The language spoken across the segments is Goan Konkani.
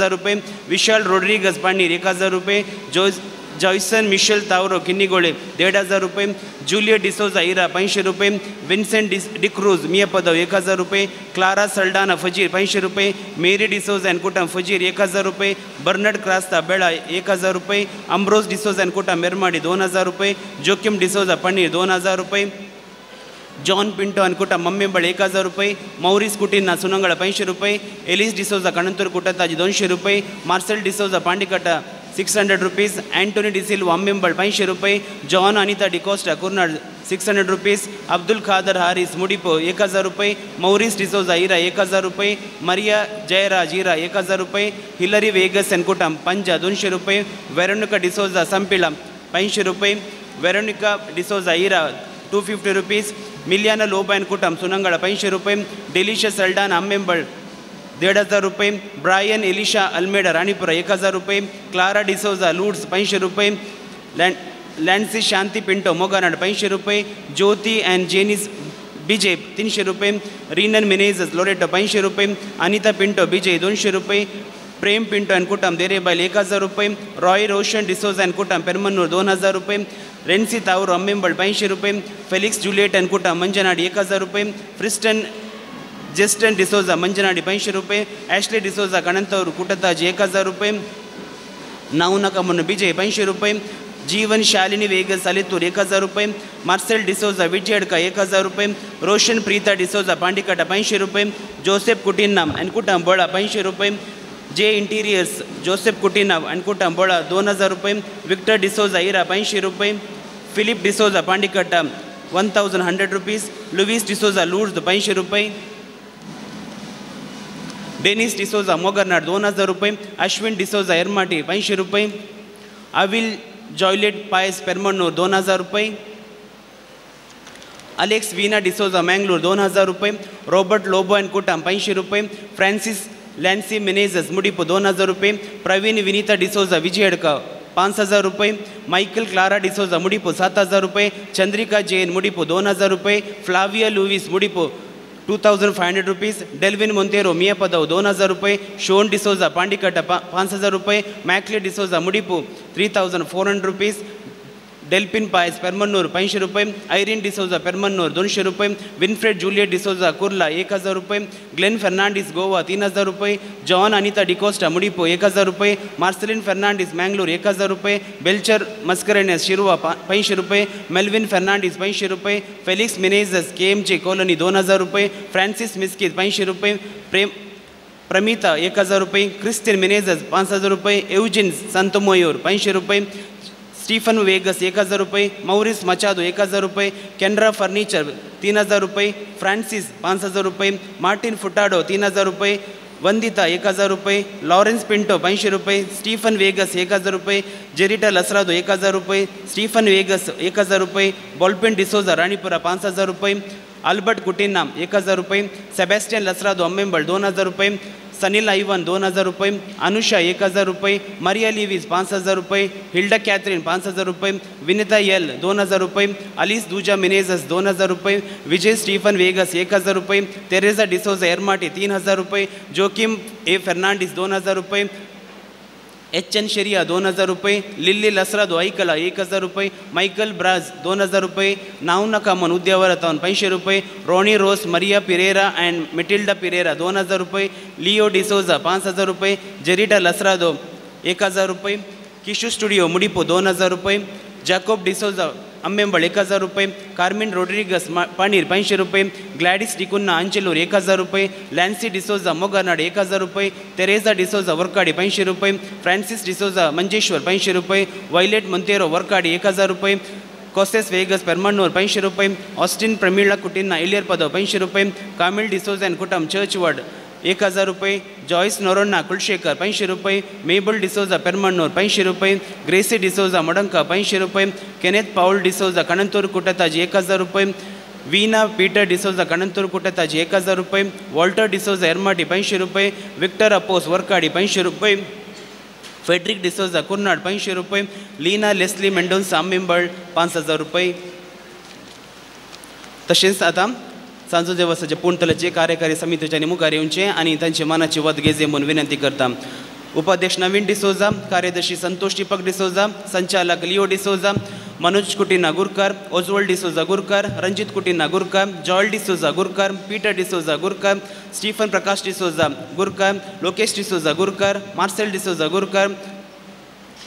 1000 रुपये, विशाल रोड्रिगस पाणीर 1000 रुपये, जॉयसन मिशेल तावरो किन्नीगोळे 1500 रुपये, जुलियट डिसोजा इरा 500 रुपये, विन्सेंट डिक्रूज मियापदव 1000 रुपये, क्लारा सल्डाना फजीर 500 रुपये, मेरी डिसोजा अँड कुटुंब फजीर 1000 रुपये, बर्नर्ड क्रास्ता बेळा 1000 रुपये, अम्ब्रोज डिसोजा अँड कुटुंब मेरमाडी 2000 रुपये, जोकिम डिसोजा पनीर 2000 रुपये, जॉन पिंटो आणि कुटुंब मम्मीबळ 1000 रुपये, मौरीस कुटिन्ना सुनंगळ 500 रुपये, एलिस डिसोजा कणंतूर कुटताजी 200 रुपये, Marcel D'Souza Pandikatta 600 rupees, Antony D'Silva Ammembal 500 रुपये, John Anita D'Costa Kurnad 600 rupees, Abdul Khader Haris Mudipu 1000 रुपये, मौरीस डिसोजा इरा 1000 रुपये, मरिया जयराज इरा 1000 रुपये, हिलरी वेगस आणि कुटुंब पंजा 200 रुपये, वेरोनिका डिसोजा संपिला 500 रुपये, वेरोनिका डिसोजा इरा 250 रुपीज़, मिलियाना लोबा आणि कुटुंब सुनंगळ 500 रुपये, डेलिशियस सल्डाना आम्मेंबळ 1500 रुपये, ब्रायन एलिशा अल्मेडा राणीपुरा 1000 रुपये, क्लारा डिसोजा लूड्स 500 रुपये, लँडसी शांती पिंटो मोगानाड 500 रुपये, ज्योती अँड जेनिस बिजे 300 रुपये, रिनन मिनेझस लोरेटो 500 रुपये, अनिता पिंटो बिजे 200 रुपये, प्रेम पिंटो अँड कुटुंब देरेबाईल 1000 रुपये, रॉय रोशन डिसोजा अँड कुटुंब पेरमन्नूर 2000 रुपये, रेन्सी तावरो अम्मेंबळ 500 रुपये, फेलिक्स जुलियट अँड कुटुंब मंजनाडी 1000 रुपये, फ्रिस्टन जेस्टन डिसोजा मंजनाडी 500 रुपये, ॲशले डिसोजा कणंतूर कुटताजी 1000 रुपये, नाऊ नका म्हणून बिजय 500 रुपये, जीवन शालिनी वेगस अलितूर 1000 रुपये, मार्सेल डिसोजा विजयडका 1000 रुपये, रोशन प्रीता डिसोजा पांडिकाटा 500 रुपये, जोसेफ कुटिन्ना अँड कुटुंब बोळा 500 रुपये, जे इंटिरियर्स जोसेफ कुटिन्ना अँड कुटुंब बोळा 2000 रुपये, विक्टर डिसोजा इरा 500 रुपये, Philip D'Souza Pandikatta 1100 rupees, Louis D'Souza Lourdes 500 रुपये, डेनिस डिसोजा मोगरनाड 2000 रुपये, अश्विन डिसोजा एरमाटी 500 रुपये, अविल जॉयलेट पायस पेरमन्नूर 2000 रुपये, अलेक्स वीना डिसोजा मँगलोर 2000 रुपये, रॉबर्ट लोबो अँड कुटुंब 500 रुपये, फ्रान्सिस लॅन्सी मिनेझस मुडिपो 2000 रुपये, प्रवीण विनीता डिसोजा विजयडका 5000 रुपये, मायकल क्लारा डिसोजा मुडिपो 7000 रुपये, चंद्रिका जैन मुडिपो 2000 रुपये, Flavia Louis Mudipu 2500 rupees, Delvin Monteiro Miyapadav 2000 रुपये, शोन डिसोजा पांडिकट्टा 5000 रुपये, मॅकले डिसोजा मुडिपो 3400 रुपीज़, डेल्पिन पायस पेरमन्नूर 500 रुपये, आयरीन डिसोजा पेरमन्नूर 200 रुपये, विनफ्रेड जुलियट डिसोजा कुर्ला 1000 रुपये, ग्लेन फर्नांडिस गोवा 3000 रुपये, जॉन अनिता डिकोस्टा मुडिपो 1000 रुपये, मार्सेलिन फर्नांडिस मँगलोर 1000 रुपये, बेल्चर मस्करेनियस शिरवा 500 रुपये, मेल्विन फर्नांडिस 500 रुपये, Felix Menezes KMJ colony 2000 रुपये, फ्रान्सिस मिस्कित 500 रुपये, प्रेम प्रमिता 1000 रुपये, क्रिस्टियन मिनेझस 5000 रुपये, एवजिन संतमोयूर 500 रुपये, स्टीफन वेगस 1000 रुपये, मौरिस मचादो 1000 रुपये, केनरा फर्नीचर 3000 रुपये, फ्रान्सिस 5000 रुपये, मार्टिन फुटाडो 3000 रुपये, वंदिता 1000 रुपये, लॉरेन्स पिंटो 500 रुपये, स्टीफन वेगस 1000 रुपये, जेरिटा लसरादो 1000 रुपये, स्टीफन वेगस 1000 रुपये, बॉलपेन डिसोजा राणीपुरा 5000 रुपये, अल्बर्ट कुटिन्ना 1000 रुपये, सेबॅस्टियन लसरादो अम्मेंबळ 2000 रुपये, सनील आयवन 2000 रुपये, अनुषा 1000 रुपये, मरिया लिवीज 5000 रुपये, हिल्डा कॅथरीन 5000 रुपये, विनिता एल 2000 रुपये, अलिस दुजा मिनेझस 2000 रुपये, विजय स्टीफन वेगस 1000 रुपये, तेरेजा डिसोजा एरमाटी 3000 रुपये, जोकिम ए फर्नांडिस 2000 रुपये, एच एन शेरिया 2000 रुपये, लिल्ली लसरादो ऐकला 1000 रुपये, मायकल ब्राज 2000 रुपये, नाव नका म्हण उद्यावरातावन 500 रुपये, Ronnie Rose Maria Pereira and Matilda Pereira 2000 रुपये, लिओ डिसोजा 5000 रुपये, जेरिटा लसरादो 1000 रुपये, किशू स्टुडिओ मुडिपो 2000 रुपये, जॅकोब डिसोजा अम्मेंबळ 1000 रुपये, कार्मिन रोड्रिगस पाणीर 500 रुपये, ग्लॅडिस डिकुन्ना अंचलूर 1000 रुपये, लॅन्सी डिसोजा मोगरनाड 1000 रुपये, तेरेझा डिसोजा वर्काडी 500 रुपये, फ्रान्सिस डिसोजा मंजेश्वर 500 रुपये, वायलेट मोंतेरो वर्काडी 1000 रुपये, कोसेस वेगस पेरमन्नूर 500 रुपये, ऑस्टिन प्रमिळा कुटिन्ना इलियर पदव 500 रुपये, कामिल डिसोजा अँड कुटुंब चर्च वर्ड 1000 रुपये, जॉयस नोरोन्ना कुलशेखर 500 रुपये, मेबल डिसोजा पेरमन्नूर 500 रुपये, ग्रेसी डिसोजा मडंका 500 रुपये, केनेथ पाउल डिसोजा कणंतूर कुटताजी 1000 रुपये, वीना पीटर डिसोजा कणंतूर कुटताजी 1000 रुपये, वॉल्टर डिसोजा एरमाटी 500 रुपये, विक्टर अपोस वर्काडी 500 रुपये, फेड्रिक डिसोजा कुर्नाड 500 रुपये, लीना लेस्ली मेंडोन्सा आंबिंबळ 5000 रुपये। तशेंच आतां सांजो देवस्थानाचे पूर्णतलाचे कार्यकारी समितीच्या मुखार येवचे आनी तांचे मनाची वत घेजे म्हूण विनंती करता। उपाध्यक्ष नवीन डिसोजा, कार्यदर्शी संतोष दीपक डिसोजा, संचालक Leo D'Souza, Manoj Coutinho Gurkar, Oswald D'Souza Gurkar, Ranjit Coutinho Gurkar, Joel D'Souza Gurkar, Peter D'Souza Gurkar, Stephen Prakash D'Souza Gurkar, Lokesh D'Souza Gurkar, Marcel D'Souza Gurkar,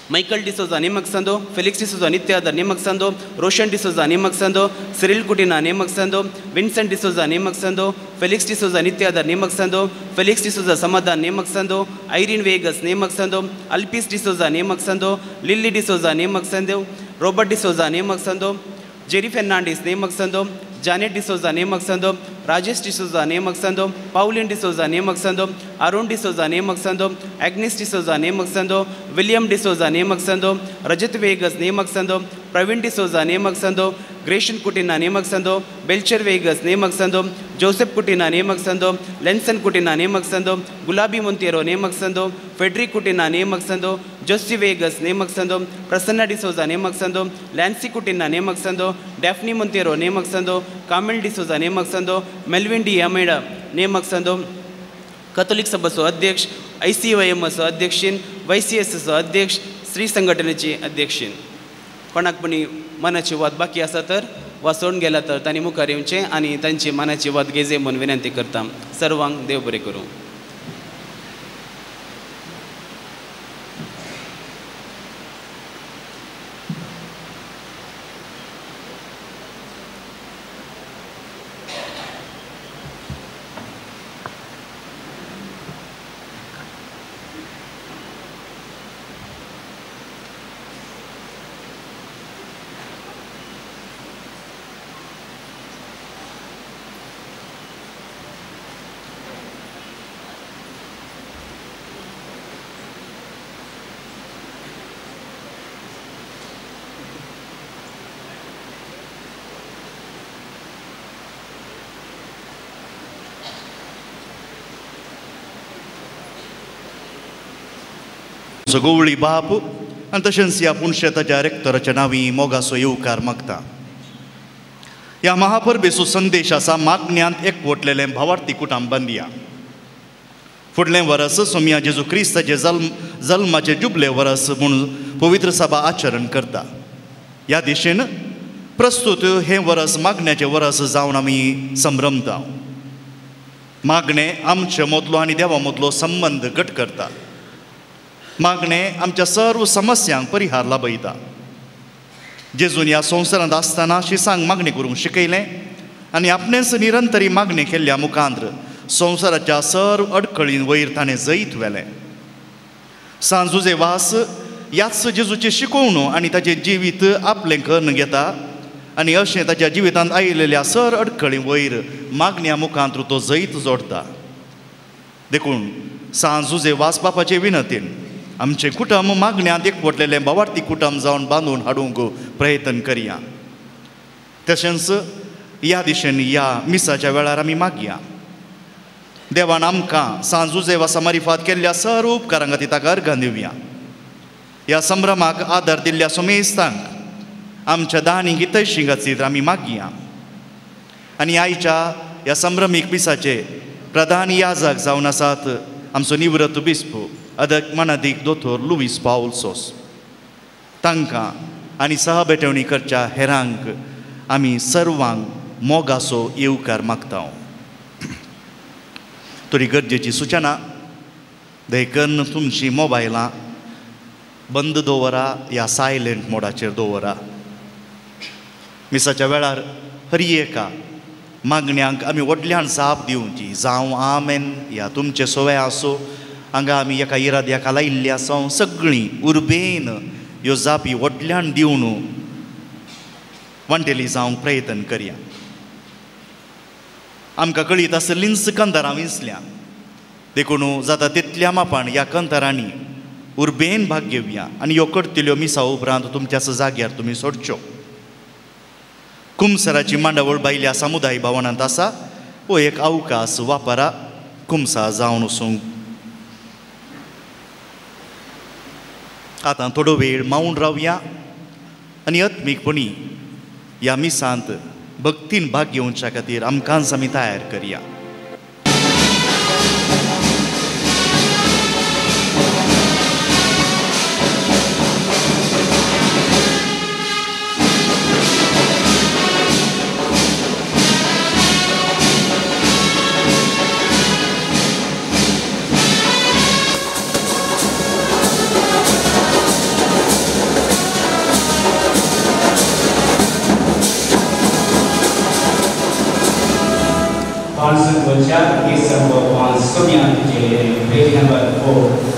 Michael D'Souza Nemaksandu, Felix D'Souza Nityadar Nemaksandu, Roshan D'Souza Nemaksandu, Cyril Coutinho Nemaksandu, Vincent D'Souza Nemaksandu, Felix D'Souza Nityadar Nemaksandu, Felix D'Souza Samadhan Nemaksandu, Irene Vegas Nemaksandu, Alpis D'Souza Nemaksandu, Lily D'Souza Nemaksandu, Robert D'Souza Nemaksandu, Jerry Fernandes Nemaksandu, Janet D'Souza Nemaksandu, Rajesh D'Souza Nemaksandu, Pauline D'Souza Nemaksandu, Arun D'Souza Nemaksandu, Agnes D'Souza Nemaksandu, William D'Souza Nemaksandu, Rajat Vegas Nemaksandu, Praveen D'Souza Nemaksandu, Gresham Coutinho Nemaksandu, Belcher Vegas Nemaksandu, Joseph Coutinho Nemaksandu, Lenson Coutinho Nemaksandu, Gulabi Monteiro Nemaksandu, Frederick Coutinho Nemaksandu, Josie Vegas Nemaksandu, Prasanna D'Souza Nemaksandu, Lancy Coutinho Nemaksandu, Daphne Monteiro Nemaksandu, Carmel D'Souza Nemaksandu, Melvin D Almeida Nemaksandu, Catholic सभाचो अध्यक्ष, ICYMचो अध्यक्षीन, YCSचो अध्यक्ष, स्त्री संघटनेची अध्यक्षीन। कोणाक पणी मनाची वाद बाकी आसा तर वाचोवन गेला तर तांणी मुखार येवचें आनी तांची मनाची वाद घेजे म्हूण विनंती करता। सर्वांक देव बरें करूं। गवळी बाप आनी तशेंच ह्या पुणशेताच्या रेक्टराच्या नांवी मोगाचो येवकार मागता। ह्या महापरबेचो संदेश आसा मागण्यांत एकवटलेलें भावार्थी कुटुंब बांदिया। फुडलें वरस सोमया जेजू क्रिस्ताचे जल्माचें जुबले वरस म्हूण पवित्र सभा आचरण करता। ह्या दिशेन प्रस्तुत हें वरस मागण्याचें वरस जावन आमी संभ्रमता। मागणें आमचे मदलो आनी देवा मदलो संबंद घट करता। मागणें आमच्या सर्व समस्यांक परिहार लाभयता। जेजून ह्या संवसारांत आसतना शिसांक मागणें करूंक शिकयलें आनी आपणेंच निरंतरी मागणें केल्ल्या मुखांत संवसाराच्या सर्व अडखळीन वयर ताणें जैत व्हेलें। सांत जुजे वास ह्याच जेजूची शिकोवणू आनी ताचें जिवीत आपलें करून घेता आनी अशें ताच्या जिवितांत आयिल्ल्या सर अडखळी वयर मागण्या मुखांत तो जैत जोडटा। देखून सांत जुजे वास बापाचे विनंतीन आमचें कुटुंब मागण्यांत एकवटलेलें भावार्थी कुटुंब जावन बांदून हाडूंक प्रयत्न करया। तशेंच ह्या दिशेन ह्या मिसाच्या वेळार आमी मागया देवान आमकां सांत जुजे वासा मारिफात केल्ल्या सर्व उपकारां खातीर ताका अर्घां दिवया। ह्या संभ्रमाक आदार दिल्ल्या सोमेस्तांक आमच्या दानी हितैशी खातीर आमी मागया आनी आयच्या ह्या संभ्रमीक मिसाचे प्रधान याजक जावन आसात आमचो निवृत्त बिस्प अदक मनादीक दोतोर लुईस पावल सोस तांकां आनी सहभेटवणी करच्या हेरांक आमी सर्वांक मोगाचो येवकार मागता। तरी गरजेची सुचना देखून तुमची मोबायलां बंद दवरा या सायलंट मोडाचेर दवरा। मिसाच्या वेळार हर एका मागण्यांक आमी व्हडल्यान जाप दिवची, जावं आमेन या तुमचे सोवे आसो। हांगा आमी एका इराद्याक लायिल्ली आसा सगळीं उर्बेन ह्यो जापी व्हडल्यान दिवन वांटेली जावंक प्रयत्न करया। आमकां कळीत आसलींच कंदरां विंचल्या देखून जाता तितल्या मापान ह्या कंदरांनी उर्बेन भाग घेवया आनी ह्यो करतल्यो मिसा उपरांत तुमच्याच जाग्यार तुमी सोडच्यो। कुमसराची मांडावळ भायल्या समुदाय भवनांत आसा हो एक अवकाश वापरा कुमसा जावन वचूंक। आतां थोडो वेळ मावून रावया आनी आत्मीकपणी ह्या मिसांत भक्तीन भाग घेवच्या खातीर आमकांच आमी तयार करया। नंबर 4, गीत नंबर 5, सोम्या तुझे, पेज नंबर 4।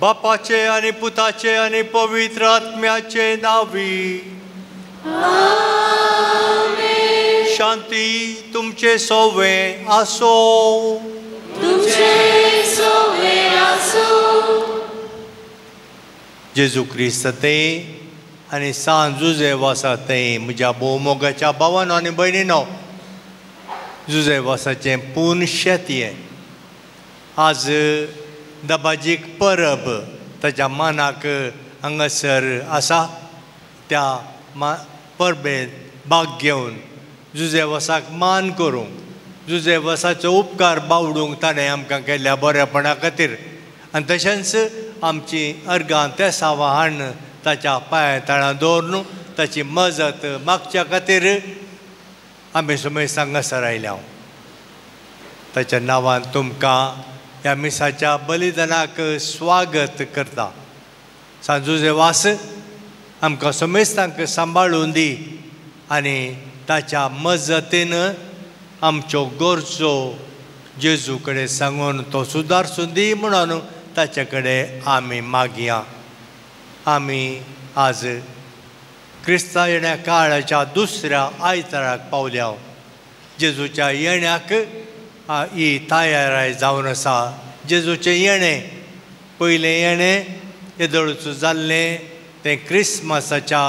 बापाचे आनी पुताचे आनी पवित्र आत्म्याचे नावी आमेन। शांती तुमचे सोवे आसो। तुमचे सोवे आसो। जेजू क्रिस्त ते आनी सांत जुझेव आसा ते म्हज्या भोवमोगाच्या भावानो आनी भयणीनो, जुझेवासाचें पूर्ण शेत हें आज दबाजीक परब ताच्या मानाक हांगासर आसा. त्या परबेंत भाग घेवन जुझेवासाक मान करूंक, जुझेवासाचो उपकार बावडूंक ताणें आमकां केल्ल्या बरेपणा खातीर, आनी तशेंच आमची अर्गां तेसांवां हाडून ताच्या पांया तळां दवरून ताची मजत मागच्या खातीर आमी सुमेस हांगासर आयल्या. ताच्या नांवान तुमकां ह्या मिसाच्या बलिदानाक स्वागत करता. सांत जुझेवास आमकां समेस्तांक सांबाळून दी आनी ताच्या मजतीन आमच्यो गरजो जेजू कडेन सांगून तो सुदारसून दी म्हणून ताचे कडेन आमी मागया. आमी आज क्रिस्ता येण्या काळाच्या दुसऱ्या आयताराक पावल्या. जेजूच्या येण्याक ही तयाराय जावन आसा. जेजूचें येणें, पयलें येणें येदोळचो जाल्लें तें क्रिसमसाच्या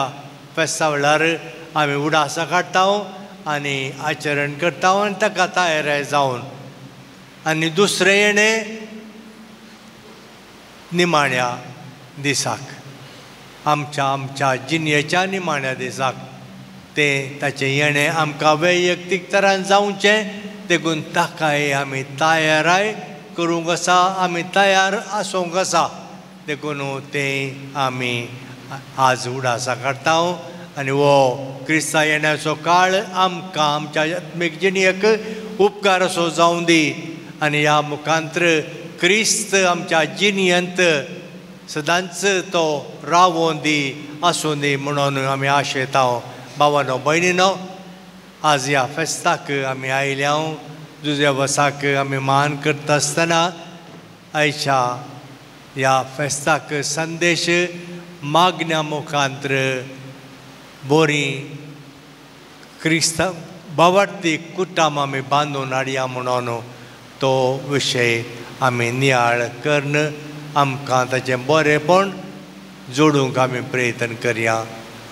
फेस्ता वेळार आमी उडासां काडटा आनी आचरण करता आनी ताका तयाराय जावन, आनी दुसरें येणें निमाण्या दिसाक, आमच्या आमच्या जिणेच्या निमाण्या दिसाक तें ताचें येणें आमकां वैयक्तीक तरान जावचें देखून ताकाय आमी तयाराय करूंक आसा, आमी तयार आसूंक आसा. देखून तें आमी आज उडासां काडटा आनी हो क्रिस्ता येण्याचो काळ आमकां आमच्या आत्मीक जिणेक उपकार असो जावं दी आनी ह्या मुखांत्र क्रिस्त आमच्या जिणेंत सदांच तो रावों दी आसूं दी म्हणून आमी आशेता. भावानो भयणीनो, आज ह्या फेस्ताक आमी आयल्या. जुझेवासाक आमी मान करता आसतना आयच्या ह्या फेस्ताक संदेश मागण्या मुखांत्र बोरी क्रिस्तांव भावार्थी कुटाम आमी बांदून हाडया म्हणून तो विशय आमी नियाळ करून आमकां ताचें बरेंपण जोडूंक आमी प्रयत्न करया.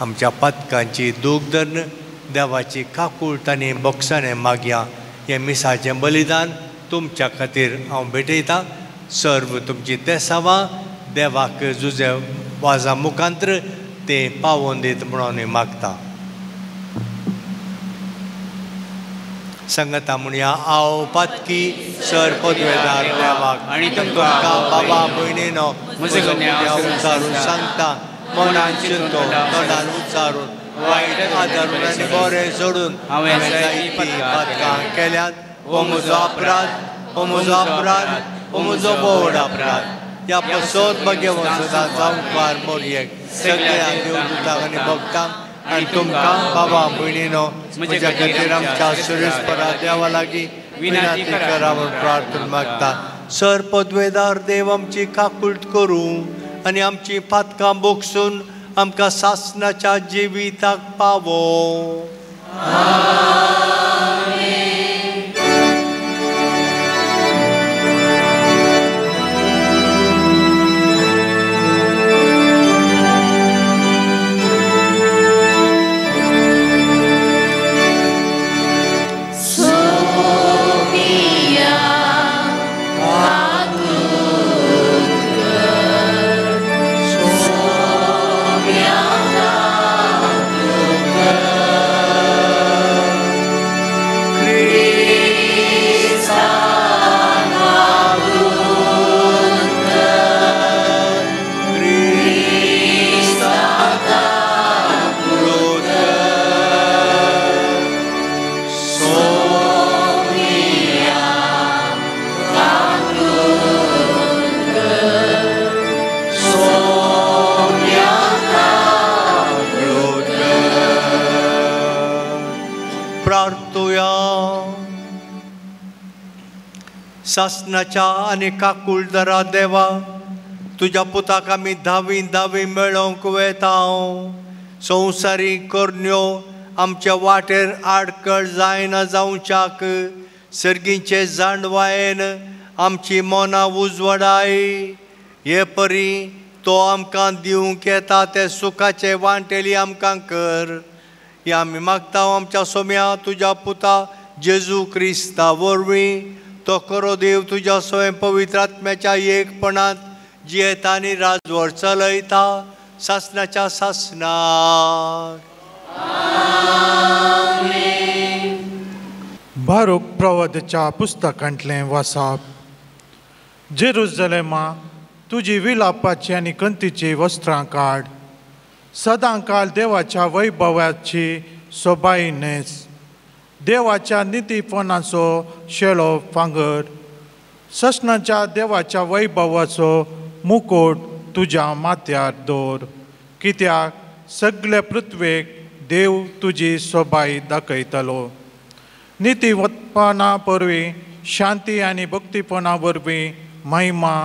आमच्या पातकांची दूख धरून देवाची काकूळट आनी बोगसाणें मागया. हें मिसाचें बलिदान तुमच्या खातीर हांव भेटयतां. सर्व तुमची तेसांवां देवाक जुझे वाजा मुखांत्र तें पावोवन दीत म्हणून मागता. संगता म्हणया, हांव पातकी सर पदवेदार देवाक आनी तुमकां बाबा भयणीनो म्हजो उच्चारून सांगता, मनान चिंतो तोंडान उच्चारून वायट आदारून आनी बरें सोडून हांवें जायतीं पातकां केल्यात. हो म्हजो अपराध, हो म्हजो अपराध, हो म्हजो भोव अपराध. ह्या पसोत भगेवन सदां जावंक मोरयेक सगळ्या देवदूतांक आनी भक्तांक आनी तुमकां बाबा भयणीनो म्हज्या खातीर आमच्या सुरेशपरा देवा लागीं विनंती करा म्हूण प्रार्थना मागता. सर पदवेदार देव आमची काकूळट करूं आनी आमची पातकां बोगसून आमकां सासणाच्या जिविताक पावो. सासणाच्या आनी काकुळदरा देवा, तुज्या पुताक आमी धावी धावी मेळोवंक वेता. संवसारी करण्यो आमच्या वाटेर आडकळ जायना जावच्याक सर्गीचे जाणवायेन आमची मनां उजवाडाय. हे परी तो आमकां दिवंक येता ते सुखाचे वांटेली आमकां कर. हे आमी मागता आमच्या सोम्या तुज्या पुता जेजू क्रिस्ता वरवीं. तो खरो देव तुज्या स्वयं पवित्र आत्म्याच्या एकपणांत जियेता आनी राजवट चलयता सासनाच्या सासनाक. बारूक प्रवादाच्या पुस्तकांतलें वासाप. जेरुजलेमा, तुजी विलापाची आनी कंतीची वस्त्रां काड, सदांकाल देवाच्या वैभवाची सोबाय न्हेस, देवाच्या नितीपणाचो शेळो फांगर, ससनाच्या देवाच्या वैभवाचो मुकोट तुज्या माथ्यार दवर, कित्याक सगळे पृथ्वेक देव तुजी सोबाय दाखयतलो. नितीपणा वरवीं शांती आनी भक्तीपणा वरवीं महिमा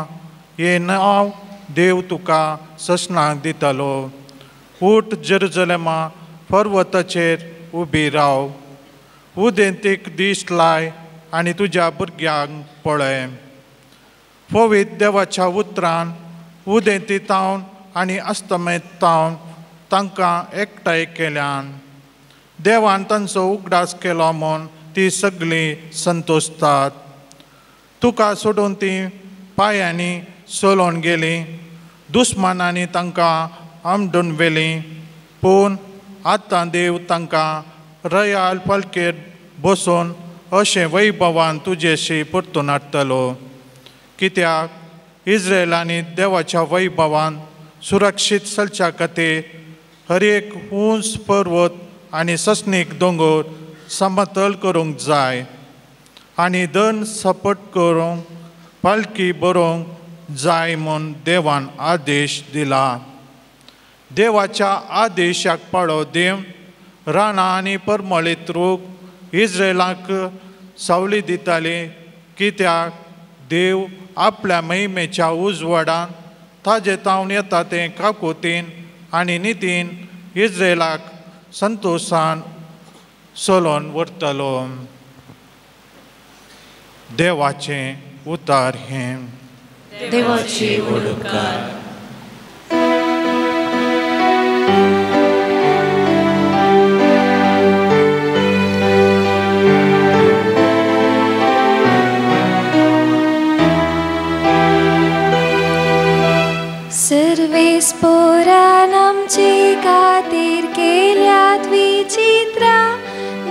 हें नांव देव तुका ससनाक दितलो. उठ जेरुजलेमा, पर्वताचेर उबी राव, उदेंतीक दीस लाय आनी तुज्या भुरग्यांक पळय. पवित्र देवाच्या उतरान उदेंती तावन आनी अस्तमेत तावन तांकां एकठांय केल्यान देवान तांचो उगडास केलो म्हूण ती सगळीं संतोशतात. तुका सोडून ती पांयांनी चलोवन गेली, दुस्मानांनी तांकां आमडून व्हेलीं, पूण आतां देव तांकां रयाल पालकेर बसून अशें वैभवान तुजेशी परतून हाडटलो. कित्याक इस्रायलांनी देवाच्या वैभवान सुरक्षीत चलच्या खातीर हर एक उंच पर्वत आनी ससनीक दोंगर समतल करूंक जाय आनी दन सपट करूंक पालकी बरोवंक जाय म्हूण देवान आदेश दिला. देवाच्या आदेशाक पाळो दिवन रानां आनी परमळीत रूख इस्रायलाक सावली दिताली, कित्याक देव आपल्या महिमेच्या उजवाडान ताजे तावन येता तें काकुतीन आनी नितीन इस्रायलाक संतोशान चलोवन व्हरतलो. देवाचें उतार हें. देवाची उपकार. सर्वेस पोरान आमचे खातीर केल्यात विचित्रा,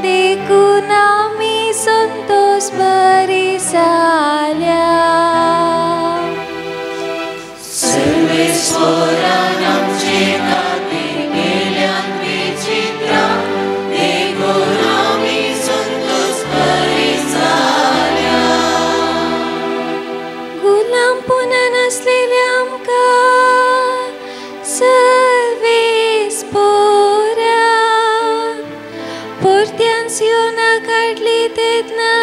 देखून आमी संतोष बरी जाल्या. सर्वेस पोरान आमचे खातीर केल्यात विचित्रा, देखून आमी संतोष बरी जाल्या. गुलामपणा नासलेल्या आमकां सर्वेस पोरा परत्यान सियोना काडली तेन्ना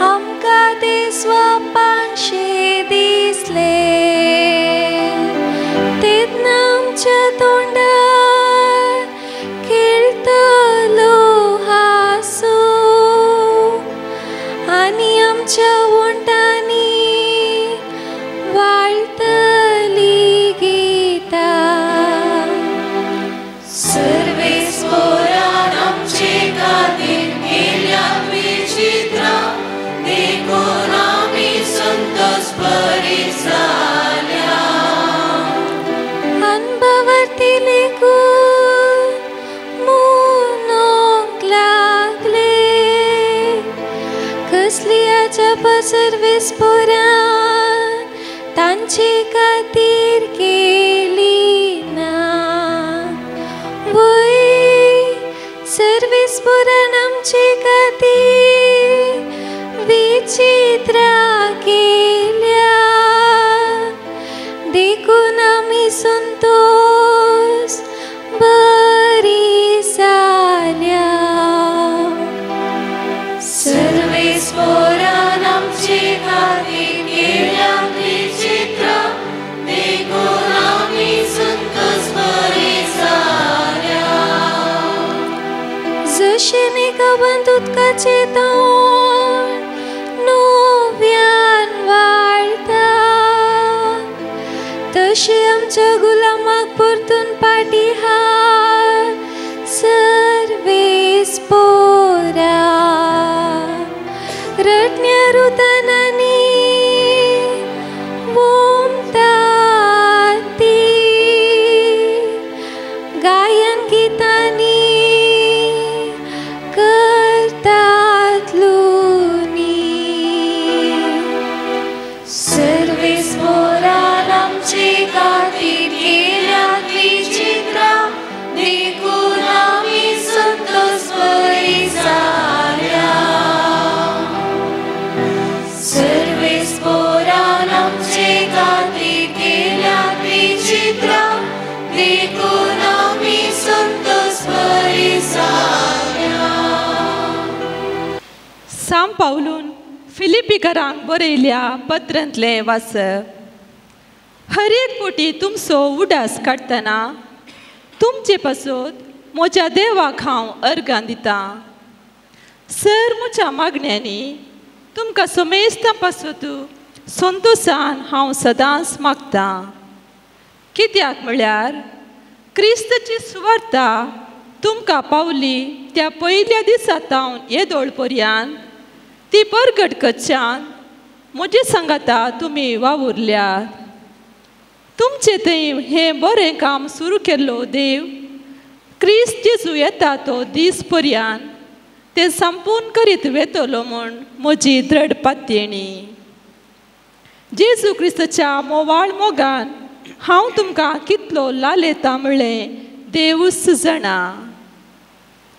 आमकां ते स्वपानशे दिसले. तेन्ना आमच्या तोंडार खेळटलो हांसो आनी आमच्या वण्टांनी वाळटली गीता. सर्वेस पोरान आमचे खातीर केल्यात विचित्रा, देखून आमी संतोष बरी जाल्या. अनभवर्ती लेखून म्हणूंक लागले, कसली अजापां सर्वेस पोरान तांचे खातीर केली ना. वय सर्वेस पोरान आमचे खातीर विचित्रा केल्या, देखून आमी संतोष बरी जाल्या. सर्वेस पोरान आमचे खातीर केल्यात विचित्रा, देखून आमी संतोष बरी जाल्या. जशें एका उदकाचें तोंड नव्यान वाळटा, पावलून फिलिपीकरांक बरयल्या पत्रांतलें वाचप. हर एक फावटी तुमचो उडास काडटना तुमचे पासत म्हज्या देवाक हांव अर्गां दितां. सर म्हज्या मागण्यांनी तुमकां समेस्तां पासत संतोशान हांव सदांच मागतां. कित्याक म्हळ्यार क्रिस्ताची सुवार्ता तुमकां पावली त्या पयल्या दिसा तावन येदोळ पर्यंत ती परगट करच्यान म्हजे सांगाता तुमी वावुरल्यात. तुमचे थंय हें बरें काम सुरू केल्लो देव क्रिस्त जेजू येता तो दीस पर्यंत तें संपूर्ण करीत वेतलो म्हूण म्हजी दृढ पातयेणी. जेजू क्रिस्ताच्या मोवाळ मोगान हांव तुमकां कितलो लालेता म्हळ्ळें देवूच जाणा.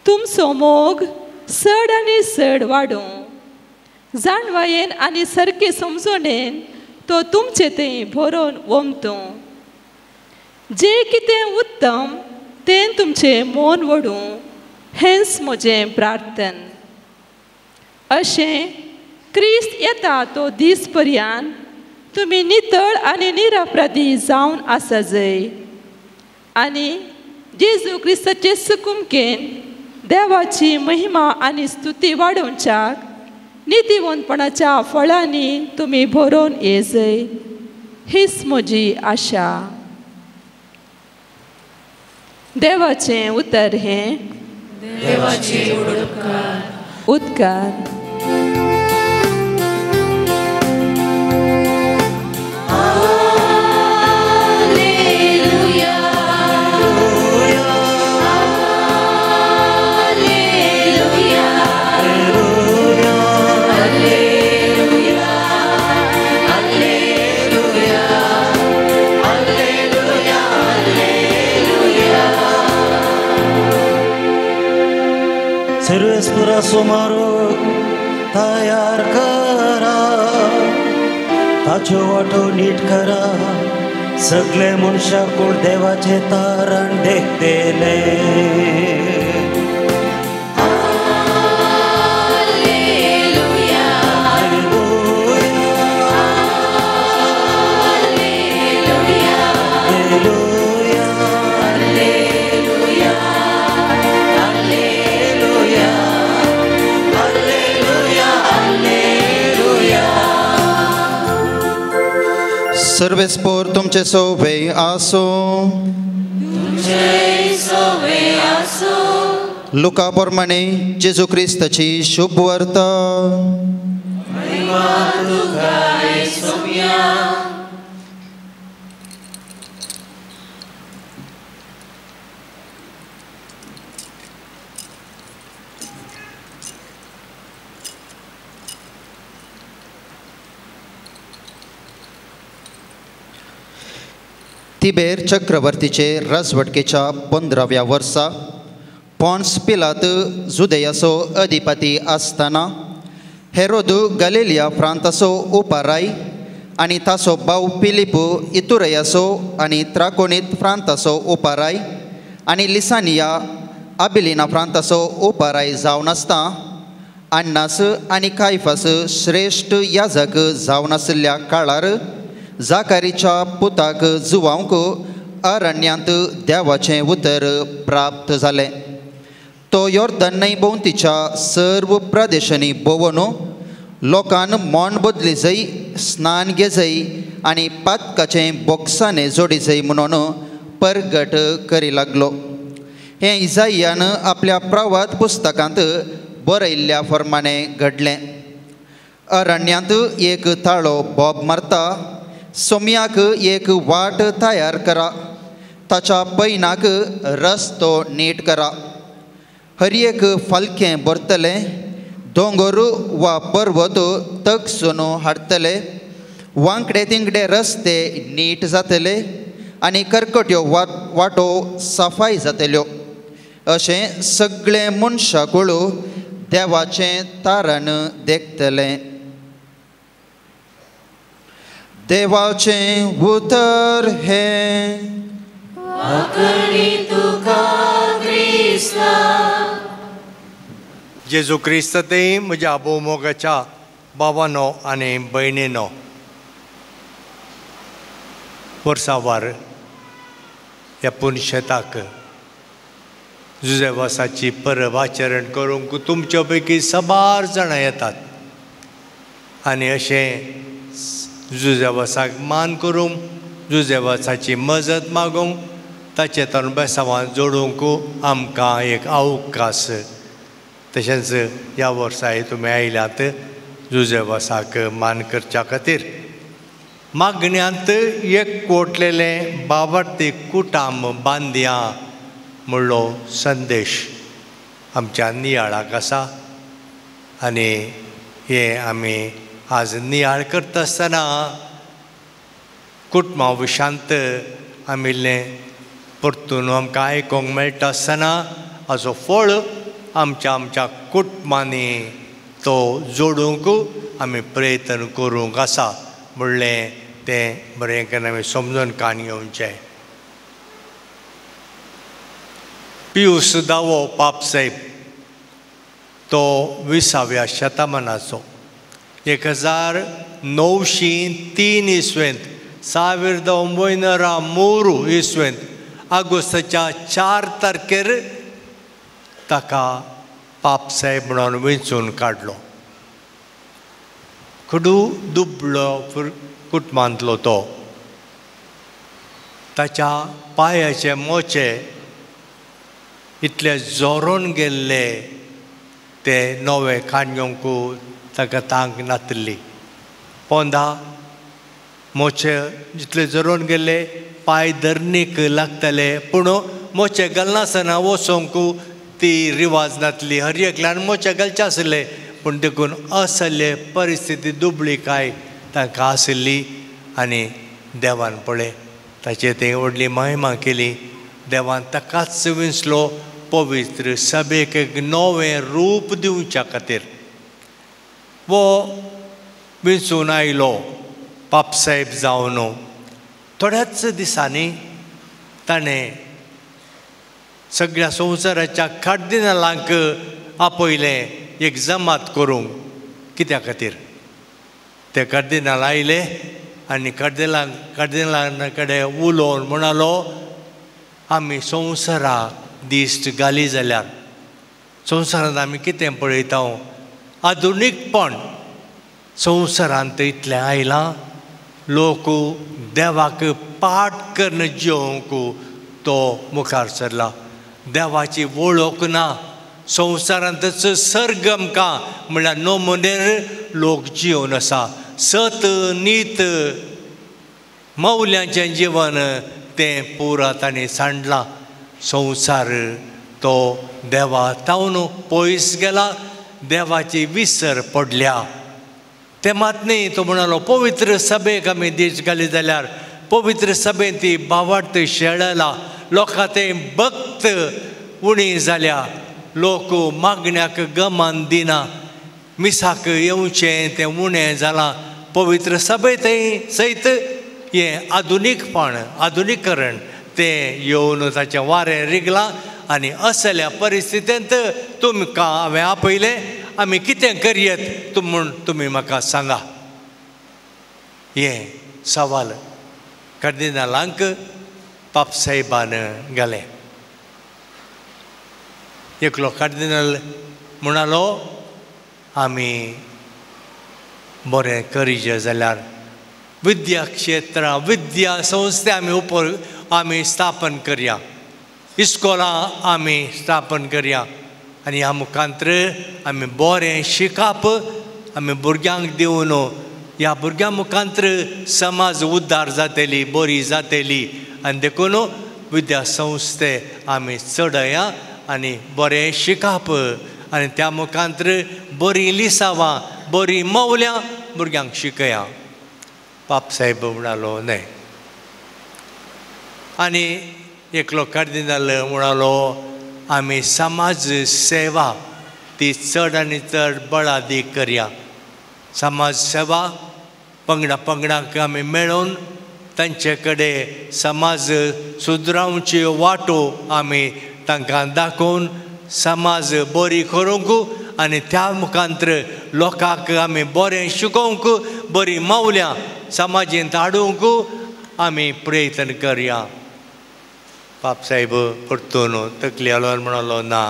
तुमचो मोग चड आनी चड वाडूं, जाणवायेन आनी सारके समजणेन तो तुमचे थंय भरोन ओमतूं. जें कितें उत्तम तें तुमचें मन वडूं हेंच म्हजें प्रार्थन. अशें क्रिस्त येता तो दीस पर्यंत तुमी नितळ आनी निरपराधी जावन आसा जय आनी जेजू क्रिस्ताचे सुकुमकेन देवाची महिमा आनी स्तुती वाडोवच्याक नितीवंतपणाच्या फळांनी तुमी भरोन येजय हीच म्हजी आशा. देवाचें उतर हें देवाचे उपकार उदकार. सर्वेस्पुरा सुमारू तयार करा, ताच्यो वाटो नीट करा, सगळे मनशाकूळ देवाचे तारण देखतले. सर्वेस्पोर तुमचे सोवे आसो. लुका प्रमाणे जेजू क्रिस्ताची शुभ वार्ता. तिबेर चक्रवर्तीचे राजवटकेच्या 15व्या वर्सा पॉन्स पिलात जुदेयाचो अधिपती आसतना हेरोद गलिलिया प्रांताचो उपाराय आनी ताचो भाव फिलिप इतुरयाचो आनी त्राकोनीत प्रांताचो उपाराय आनी लिसानिया आबिलिना प्रांताचो उपाराय जावन आसता अन्नास आनी कायफास श्रेश्ठ याजक जावन आशिल्ल्या काळार जाकारीच्या पुताक जुवांक अरण्यांत देवाचें उतर प्राप्त जालें. तो योर्दन न्हंय भोंवतीच्या सर्व प्रदेशांनी भोंवन लोकान मन बदली जय, स्नान घेजय आनी पातकाचें बोक्साने जोडी जय म्हणून परगट करी लागलो. हें इजायान आपल्या प्रवाद पुस्तकांत बरयल्ल्या प्रमाणे घडलें. अरण्यांत एक ताळो बोब मारता, सोम्याक एक वाट तयार करा, ताच्या पैनाक रस्तो नीट करा. हर एक फालकें भरतलें, दोंगर वा पर्वत तगसून हाडटले, वांकडे तिंगडे रस्ते नीट जातले आनी करकट्यो वाटो सफाय जातल्यो. अशें सगळें मनशाकुळ देवाचें तारण देखतलें. देवाचें उतर हें तुका क्रिस्ता. जेजू क्रिस्त ते म्हज्या भोवमोगाच्या बाबानो आनी भयणीनो, वर्सावार ह्या पुनशेताक जुजेवासाची परब आचरण करूंक तुमच्या पैकी साबार जाणां येतात आनी अशें जुजेवासाक मान करूंक, जुजेवासाची मजत मागूंक, ताचे तोंड जोडूंक आमकां एक अवकाश. तशेंच ह्या वर्साय तुमी आयल्यात जुजेवासाक मान करच्या खातीर. मागण्यांत एक कोटलेलें बावडती कुटाम बांदया म्हणलो संदेश आमच्या नियाळाक आसा आनी हें आमी आज नियाळ करता आसतना कुटुंबा विशांत आमी इल्लें परतून आमकां आयकूंक मेळटा आसतना हाचो फळ आमच्या आमच्या कुटुंबांनी तो जोडूंक आमी प्रयत्न करूंक आसा म्हणलें तें बरें करून आमी समजून कान घेवचें. पियूस दावो पापसाहेब तो 20व्या शतमानाचो 1903 इसवेंत 1903 इसवेंत ऑगस्टाच्या 4 तारखेर ताका पापसाहेब म्हणून वेंचून काडलो. खडू दुबळो कुटुंबांतलो तो, ताच्या पांयाचे मोचे इतले जोरोन गेल्ले ते नवे खाण घेवंक ताका तांक नातिल्ली. पोंदा मोचे जितले जोरोन गेल्ले पांय धरणीक लागताले, पूण मोचे घालनासतना वचोंक ती रिवाज नातली. हर एकल्यान मोचे घालचे आसले, पूण देखून असले परिस्थिती दुबळी काय तांकां आशिल्ली. आनी देवान पळय ताचे तें व्हडली महिमा केली. देवान ताकाच विंचलो पवित्र सभेक एक नवें रूप दिवच्या खातीर. वो विंचून आयलो पापसाहेब जावन. थोड्याच दिसांनी ताणें सगळ्या संवसाराच्या कार्दिनालांक आपयलें एक जमात करूंक. कित्या खातीर ते कार्दिनाल आयले आनी कार्दिनाला कडेन उलोवन म्हणालो, आमी संवसाराक दिश्ट घाली जाल्यार संवसारांत आमी कितें पळयता, आधुनीकपण संवसारांत इतलें आयलां, लोक देवाक पाठ करून जिवंक तो मुखार सरला. देवाची वळख ना, संवसारांतच सर्ग आमकां म्हणल्यार नमुनेर लोक जिवन आसा. सत नीत मौल्यांचें जिवन तें पुरा तांणी सांडलां. संवसार तो देवा तावन पयस गेला, देवाची विसर पडल्या. तें मात न्ही, तो म्हणालो पवित्र सभेक आमी दीस घाली जाल्यार पवित्र सभेंत ती भावार्थ शेळला, लोकां ते भक्त उणी जाल्या, लोक मागण्याक गमान दिना, मिसाक येवचें तें उणें जालां. पवित्र सभे थंय सयत हें आधुनीकपण आधुनीकरण तें येवन ताचें वारें रिगलां. आनी असल्या परिस्थितींत तुमकां हांवें आपयलें, आमी कितें करयेत तुम म्हूण तुमी म्हाका सांगा. हें सवाल कार्दिनालांक पापसाहेबान घालें. एकलो कार्दिनाल म्हणालो, आमी बरें करीजे जाल्यार विद्या क्षेत्रां विद्या संस्थे आमी आमी स्थापन करया, इस्कोलां आमी स्थापन करया आनी ह्या मुखांत्र आमी बरें शिकप आमी भुरग्यांक दिवन ह्या भुरग्यां मुखांत्र समाज उद्धार जातली, बरी जातली. आनी देखून विद्या संस्थे आमी चडया आनी बरें शिकप आनी त्या मुखांत्र बरीं लिसांवां बरीं मौल्यां भुरग्यांक शिकया. पापसाहेब म्हणालो न्हय. आनी एकलो कार्दिनाल म्हणालो, आमी समाज सेवा ती चड आनी चड बळादीक करया. समाज सेवा पंगडा पंगडांक आमी मेळोवन तांचे कडेन समाज सुदरावच्यो वाटो आमी तांकां दाखोवन समाज बरी करूंक आनी त्या मुखांतर लोकांक आमी बरें शिकोवंक, बरीं मावल्यां समाजेंत हाडूंक आमी प्रयत्न करया. पाप साहेब परतून तकली हालोवन म्हणलो ना.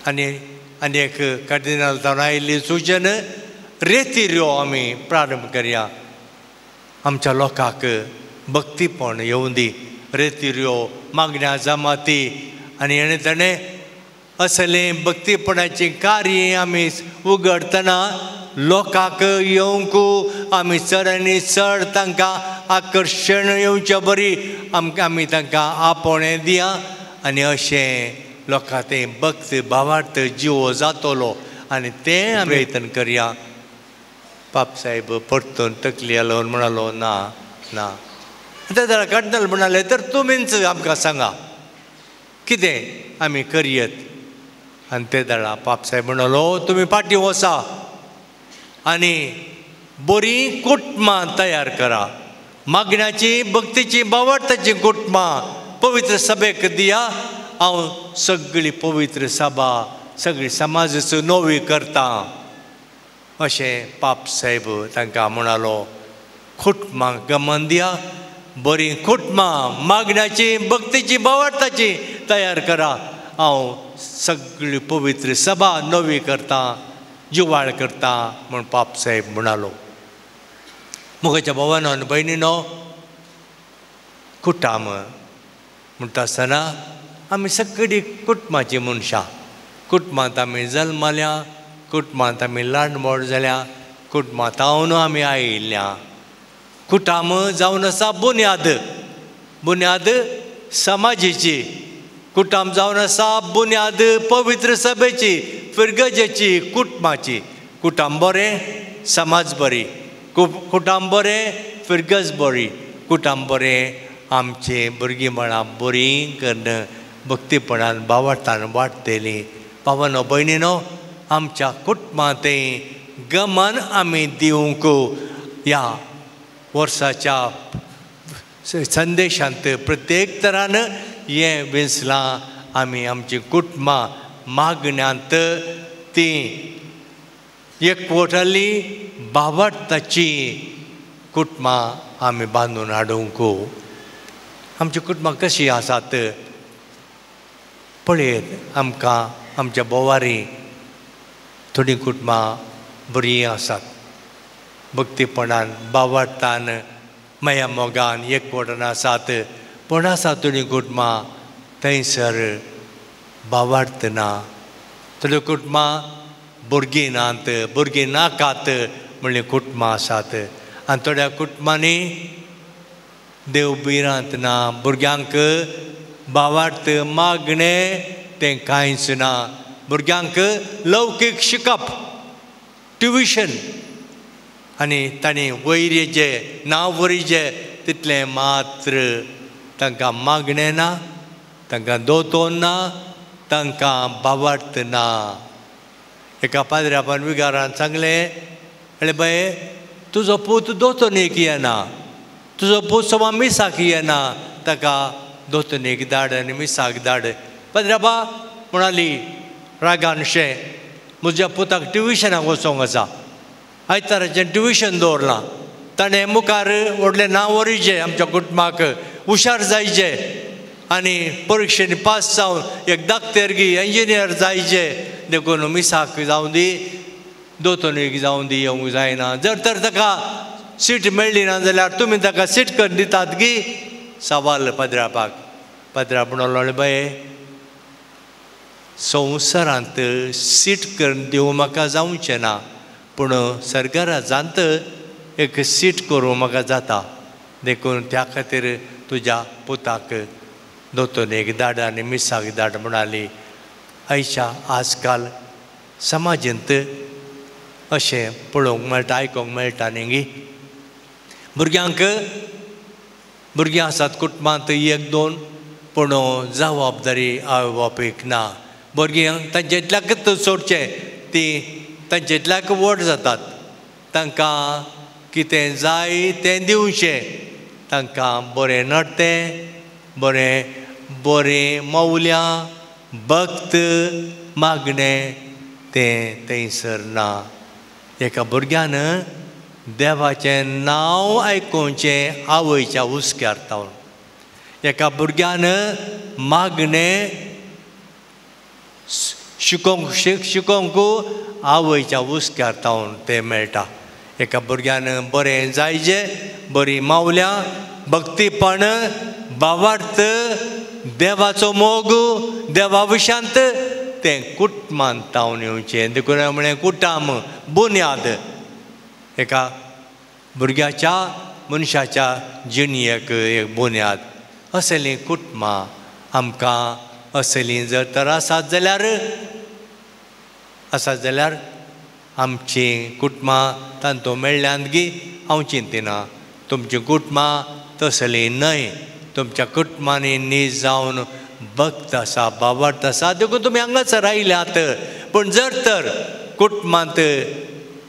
आनी आनी एक कार्दिनाल जावन आयिल्ली सुचन रेतिऱ्यो आमी प्रारंभ करया. आमच्या लोकांक भक्तीपण येवं दी, रेतिऱ्यो मागण्या जमाती आनी हेणें तेणें असलें भक्तीपणाचें कार्य आमी उगडटना लोकांक येवंक आमी चड आनी चड तांकां आकर्शण येवचे बरी आमकां आमी तांकां आपोवणें दिया आनी अशें लोकां तें भक्त भावार्थ जिवो जातलो आनी तें आमी प्रयत्न करया. पाप साहेब परतून तकली हालोवन म्हणालो ना ना. आतां जाल्यार कार्दिनाल म्हणाले तर तुमीच आमकां सांगा कितें आमी करयत. आनी ते दाडा पाप साहेब म्हणलो तुमी फाटीं वसा आनी बरीं कुटुंबां तयार करा, मागण्याची भक्तीची भावार्थाची कुटुंबां पवित्र सभेक दिया. हांव सगळी पवित्र सभा सगळी समाजाचो नवी करता अशें पाप साहेब तांकां म्हणालो. कुटुंबां गमन दिया, बरीं कुटुंबां मागण्याची भक्तीची भावार्थाची तयार करा. हांव सगळी पवित्र सभा नवी करता, जुवाळ करता म्हूण पाप साहेब म्हणालो. मुखाच्या भावानो आनी भयणीनो, कुटाम म्हणटा आसतना आमी सगळीं कुटुंबाचीं मनशां. कुटुंबांत आमी जल्मल्या, कुटुंबांत आमी ल्हान व्हड जाल्या, कुटुंबांत आमी आयिल्ल्या. कुटाम जावन आसा बुन्याद, बुन्याद समाजेची. कुटाम जावन आसा बुन्याद पवित्र सभेची, फिरगजेची, कुटुंबाची. कुटाम बरें समाज बरी, कुटाम बरें फिरगज बरी, कुटाम बरें आमचें भुरगीं बरीं करून भक्तीपणान भावार्थान वाडटलीं. भावानो भयणीनो, आमच्या कुटुंबांत गमन आमी दिवंक ह्या वर्साच्या संदेशांत प्रत्येक तरान हें वेंचलां. आमी आमचीं कुटुंबां मागण्यांत तीं एकवटाली भावार्थाची कुटुंबां आमी बांदून हाडूंक. आमचीं कुटुंबां कशीं आसात पळयत आमकां आमच्या बोवारी थोडीं कुटुंबां बरीं आसात, भक्तीपणान भावार्थान माया मोगान एकवटान आसात. पूण आसा थोडीं कुटुंबां थंयसर भावार्थ ना, थोडीं कुटुंबां भुरगीं नात, भुरगीं नाकात म्हणलीं कुटुंबां आसात. आनी थोड्या कुटुंबांनी देव भिरांत ना, भुरग्यांक भावार्थ मागणें तें कांयच ना. भुरग्यांक लौकीक शिकप, ट्युशन आनी तांणी वयर जे नांव वरीचे तितलें मात्र तांकां मागणें ना, तांकां दोतोन ना, तांकां भावार्थ ना. एका पाद्र्यापान विगारान सांगलें, अरे बाये तुजो पूत दोतोनीक येना, तुजो पूत समा मिसाक येना, ताका दोतोनीक धाड आनी मिसाक धाड. पाद्र्यापा म्हणाली रागानशें, म्हज्या पुताक ट्युशनाक वचोंक आसा, आयताराचें ट्युशन दवरलां, ताणें मुखार व्हडलें नांव वरीचें, आमच्या कुटुंबाक हुशार जायचें आनी परिक्षेन पास जावन एक डाक्टरगी इंजिनियर जायचें, देखून मिसाक जावं दी दोतोनीक जावं दी येवंक जायना. जर तर ताका सीट मेळ्ळी ना जाल्यार तुमी ताका सीट करून दितात गी? सवाल पाद्र्यापाक. पाद्र्याप म्हणलो, बाये संवसारांत सीट करून दिवं म्हाका जावचें ना, पूण सरकारांत एक सीट करूं म्हाका जाता, देखून त्या खातीर तुज्या पुताक दोतोनीक धाड आनी मिसाक धाड म्हणाली. आयच्या आजकाल समाजेंत अशें पळोवंक मेळटा, आयकोंक मेळटा न्ही गी. भुरग्यांक भुरगीं आसात कुटुंबांत एक दोन, पूण जबाबदारी आवय बापूयक ना. भुरगीं तांचे इतल्याकच सोडचें, तीं तांचे इतल्याक व्हड जातात, तांकां कितें जाय तें दिवचें, तांकां बरें नडतें, बरें बरें मौल्यां, भक्त, मागणें तें थंयसर ना. एका भुरग्यान देवाचें नांव आयकुचें आवयच्या हुस्क्यार तावन, एका भुरग्यान मागणें शिकोवंक शिकोवंक आवयच्या हुस्क्यार तावन तें मेळटा. एका भुरग्यान बरें जायजे, बरी मावल्या, भक्तीपण, भावार्थ, देवाचो मोग, देवा विशांत तें कुटुंबांत तावन येवचें. देखून हांवें म्हणलें कुटाम बुन्याद एका भुरग्याच्या मनशाच्या जिणेक एक बुन्याद. असलीं कुटुंबां आमकां असलीं जर तर आसात जाल्यार आमचीं कुटुंबां तांतूं मेळ्ळ्यांत गी हांव चिंतिना. तुमचीं कुटुंबां तसलीं न्हय, तुमच्या कुटुंबांनी नीज जावन भक्त आसा, भावार्थ आसा, देखून तुमी हांगासर आयल्यात. पूण जर तर कुटुंबांत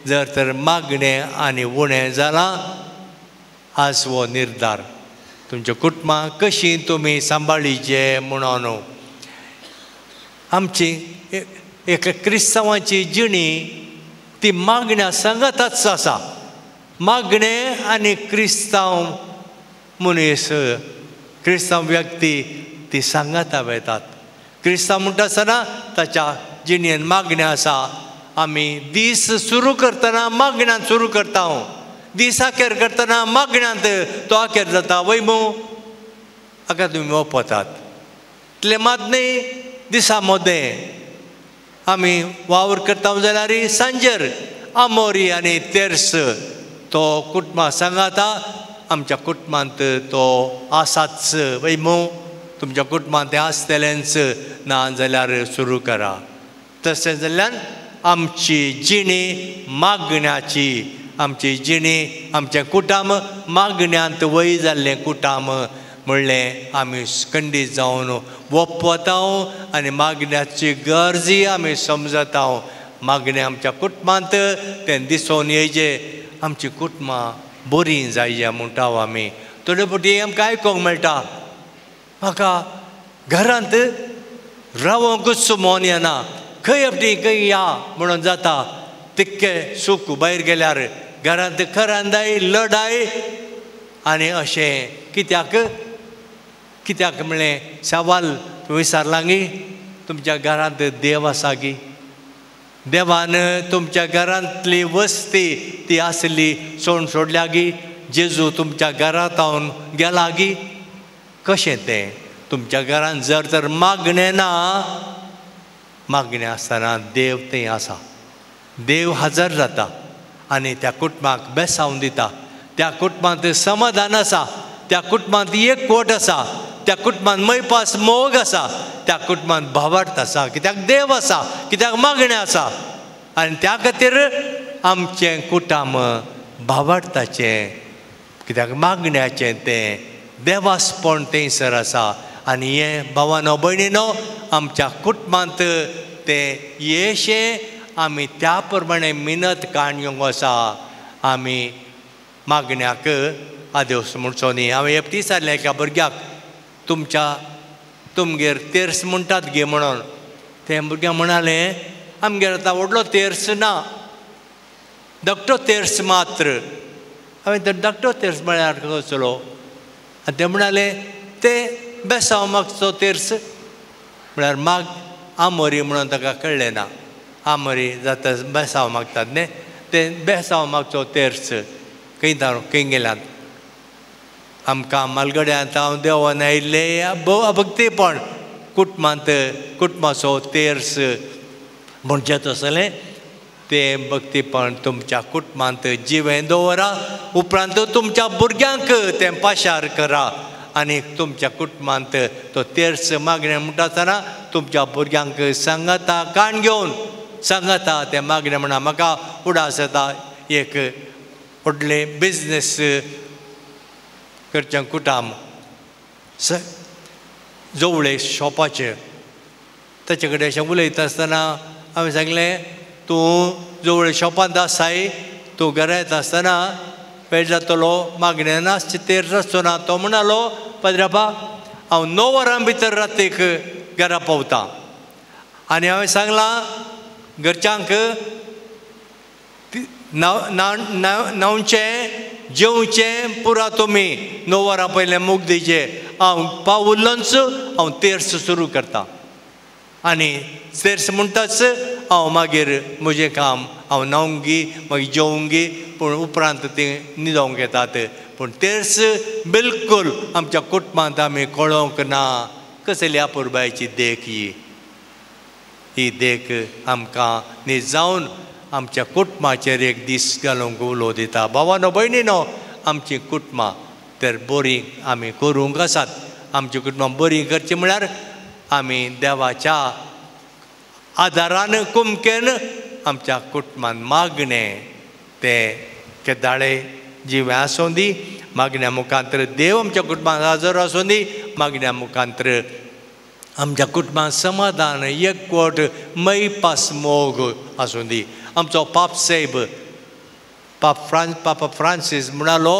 जर तर मागणें आनी उणें जालां, आज हो निर्धार तुमच्या कुटुंबां कशीं तुमी सांबाळीचे म्हणून. आमची एक क्रिस्तांवाची जिणी ती मागण्या सांगाताच आसा. मागणें आनी क्रिस्तांव मनीस, क्रिस्तांव व्यक्ती ती सांगाता वेतात. क्रिस्तांव म्हणटा आसतना ताच्या जिणेन मागणें आसा. आमी दीस सुरू करतना मागण्यांत सुरू करता, दीस आखेर करतना मागण्यांत तो आखेर जाता. वय मू हाका तुमी ओपतात इतलें मात न्ही, दिसा मदें आमी वावर करता जाल्यार सांजेर आमोरी आनी तेर्स तो कुटुंबा सांगाता. आमच्या कुटुंबांत तो आसाच वय मू, तुमच्या कुटुंबांत तें आसतलेंच, ना जाल्यार सुरू करा. तशें जाल्ल्यान आमची जिणी मागण्याची, आमची जिणी, आमचें कुटाम मागण्यांत वय जाल्लें कुटाम म्हणलें आमी खंडीत जावन वपता आनी मागण्याची गरजी आमी समजता. मागणें आमच्या कुटुंबांत तें दिसून येयचें, आमची कुटुंबां बरीं जायजे म्हणटा आमी. थोडे फावटी आमकां आयकूंक मेळटा, म्हाका घरांत रावंकूच मन येना, खंय आपटी खंय या म्हणून जाता. तितकें सूख भायर गेल्यार घरांत खरांदाय लडाय आनी अशें कित्याक कित्याक म्हणलें सवाल विचारलां गी, तुमच्या घरांत देव आसा गी? देवान तुमच्या घरांतली वस्ती ती आसली सोड सोडल्या गी? जेजू तुमच्या घरांत हांव गेला गी? कशें तें तुमच्या घरांत जर तर मागणें ना, मागणें आसतना देव थंय आसा, देव हजर जाता आनी त्या कुटुंबाक बेसावन दिता. त्या कुटुंबांत समाधान आसा, त्या कुटुंबांत एकवट आसा, त्या कुटुंबांत मैपास मोग आसा, त्या कुटुंबांत भावार्थ आसा. कित्याक देव आसा, कित्याक मागणें आसा. आनी त्या खातीर आमचें कुटुंब भावार्थाचें, कित्याक मागण्याचें तें देवासपण थंयसर आसा. आनी हें भावानो भयणीनो आमच्या कुटुंबांत तें येशें आमी त्या प्रमाणे मिनत काण येवंक आसा. आमी मागण्याक आदेवस म्हणचो न्ही. हांवें एकटी विचारलें एका भुरग्याक, तुमच्या तुमगेर तेर्स म्हणटात गे म्हणून. तें भुरगें म्हणालें, आमगेर आतां व्हडलो तेर्स ना, धाकटो तेर्स मात्र. हांवें तर धाकटो तेर्स म्हळ्यार कसलो? आनी तें म्हणालें, तें बेसांव मागचो तेर्स म्हळ्यार माग आमोरी म्हणून ताका कळ्ळें ना. आमोरी जाता बेसांव मागतात न्ही, तें बेसांव मागचो तेर्स खंय खंय गेल्यात. आमकां मालगड्यांत हांव देवान आयिल्लें भक्तीपण कुटुंबांत कुटुंबाचो तेर्स म्हणजे तसलें तें भक्तीपण तुमच्या कुटुंबांत जिवें दवरा. उपरांत तुमच्या भुरग्यांक तें पाशार करा आनी तुमच्या कुटुंबांत तो तेर्स मागणें म्हणटा आसतना तुमच्या भुरग्यांक सांगाता काण घेवन सांगाता तें मागणें म्हणा. म्हाका उडास येता एक व्हडलें बिजनेस करचें कुटाम जवळे शॉपाचें. ताचे कडेन अशें उलयता आसतना हांवें सांगलें, तूं जवळे शॉपांत आसाय, तूं घरा येता आसतना वेळ जातलो, मागणें नासचें तेर्स आसचो ना. तो म्हणालो, पाद्रापा हांव 9 वरां भितर रातीक घरा पावता. आनी हांवें सांगलां घरच्यांक न्हांवचें जेवचें पुरा तुमी 9 वरां पयलें मूग दिवचें. हांव पावुल्लोच हांव तेर्स सुरू करता आनी तेर्स म्हणटाच हांव मागीर म्हजें काम हांव न्हावंगी मागीर जेवंगी पूण उपरांत तीं न्हिदोंक येतात. पूण तेर्स बिलकूल आमच्या कुटुंबांत आमी कळोवंक ना. कसली अपुरबायेची देख ही. ही देख आमकां न्ही जावन आमच्या कुटुंबाचेर एक दीस घालूंक उलो दिता. भावानो भयणीनो आमचीं कुटुंबां तर बरीं आमी करूंक आसात. आमचीं कुटुंबां बरीं करचीं म्हळ्यार आमी देवाच्या आदारान कुमकेन आमच्या कुटुंबान मागणें तें केदाळे जिवें आसूं दी, मागण्या मुखांतर देव आमच्या कुटुंबान हाजर आसूं दी, मागण्या मुखांतर आमच्या कुटुंबान समाधान एकवट मैपास मोग आसूं दी. आमचो पाप साहेब पापा फ्रांसीस म्हणालो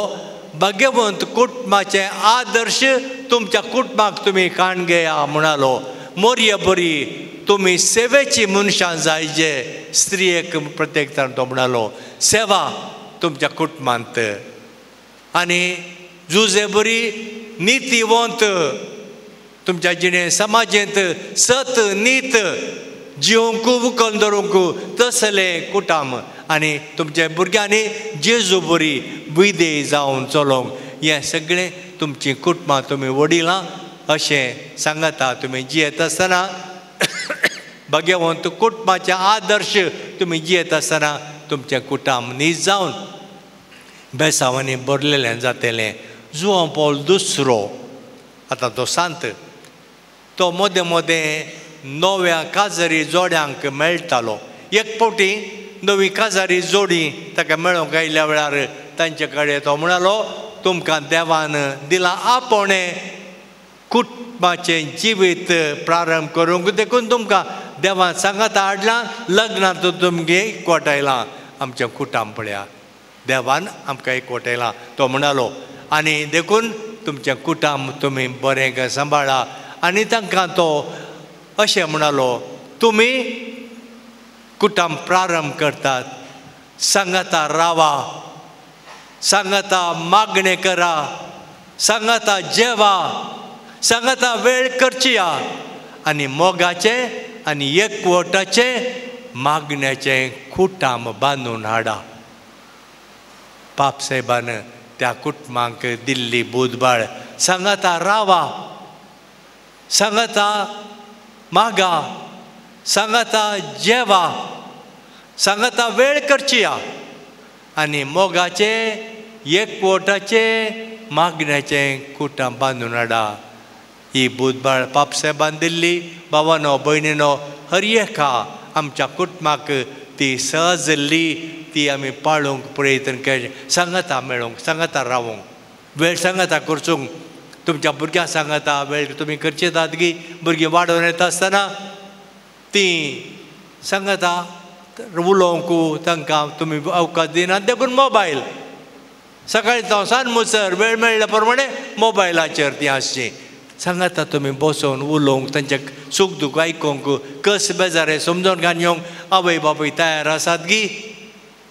भाग्यवंत कुटुंबाचे आदर्श तुमच्या कुटुंबाक तुमी काण घेया म्हणालो. मोरये बरी तुमी सेवेची मनशां जायजे स्त्रियेक प्रत्येक जाण तो म्हणालो सेवा तुमच्या कुटुंबांत. आनी जुजे बरी नितीवंत तुमच्या जिणे समाजेंत सत नीत जिवंक उकल धरूंक तसलें कुटाम आनी तुमच्या भुरग्यांनी जेजू बरी विदेय जावन चलोवंक हें सगळें तुमचीं कुटुंबां तुमी वडिलां अशें सांगता. तुमी जियेत आसतना भाग्यवंत कुटुंबाचे आदर्श तुमी जियेत आसतना तुमचें कुटाम नीज जावन बेसांवांनी भरलेलें जातलें. जुआंव पावल दुसरो आतां तो सांत तो मदें मदें नव्या काजारी जोड्यांक मेळटालो. एक फावटी नवी काजारी जोडी ताका मेळोंक आयिल्ल्या वेळार तांचे कडेन तो म्हणालो तुमकां देवान दिलां आपोवणें कुटुंबाचें जिवीत प्रारंभ करूंक देखून तुमकां देवान सांगाता हाडलां लग्नांत तुमगे एकवटायलां आमचें कुटाम पळया देवान आमकां एकवटायलां तो म्हणालो. आनी देखून तुमचें कुटाम तुमी बरें सांबाळा. आनी तांकां तो अशें म्हणालो तुमी कुटाम प्रारंभ करतात सांगाता रावा, सांगाता मागणें करा, सांगाता जेवा, सांगाता वेळ करचिया आनी मोगाचें आनी एकवटाचें मागण्याचें कुटाम बांदून हाडा. पाप साहेबान त्या कुटुंबांक दिल्ली बुधबाळ सांगाता रावा, सांगाता मागा, सांगाता जेवा, सांगाता वेळ करचिया आनी मोगाचें एकवटाचें मागण्याचें कुटाम बांदून हाडा. ही बुधबाळ पापसाहेबान दिल्ली. भावानो भयणीनो हर एका आमच्या कुटुंबाक ती सहजल्ली ती आमी पाळूंक प्रयत्न केले. सांगाता मेळोंक, सांगाता रावोंक, वेळ सांगाता करचूंक तुमच्या भुरग्यां सांगाता वेळ तुमी करचे गी भुरगीं वाडोवन येता आसतना तीं सांगाता उलोवंक तांकां तुमी अवकाश दिनात देखून मोबायल सकाळीं जावं सांज मुसर वेळ मेळ्ळ्या प्रमाणे मोबायलाचेर तीं आसचीं. सांगाता तुमी बसोवन उलोवंक तांचे सूख दूख आयकूंक कस बेजारे समजोन घालून येवंक आवय बापूय तयार आसात गी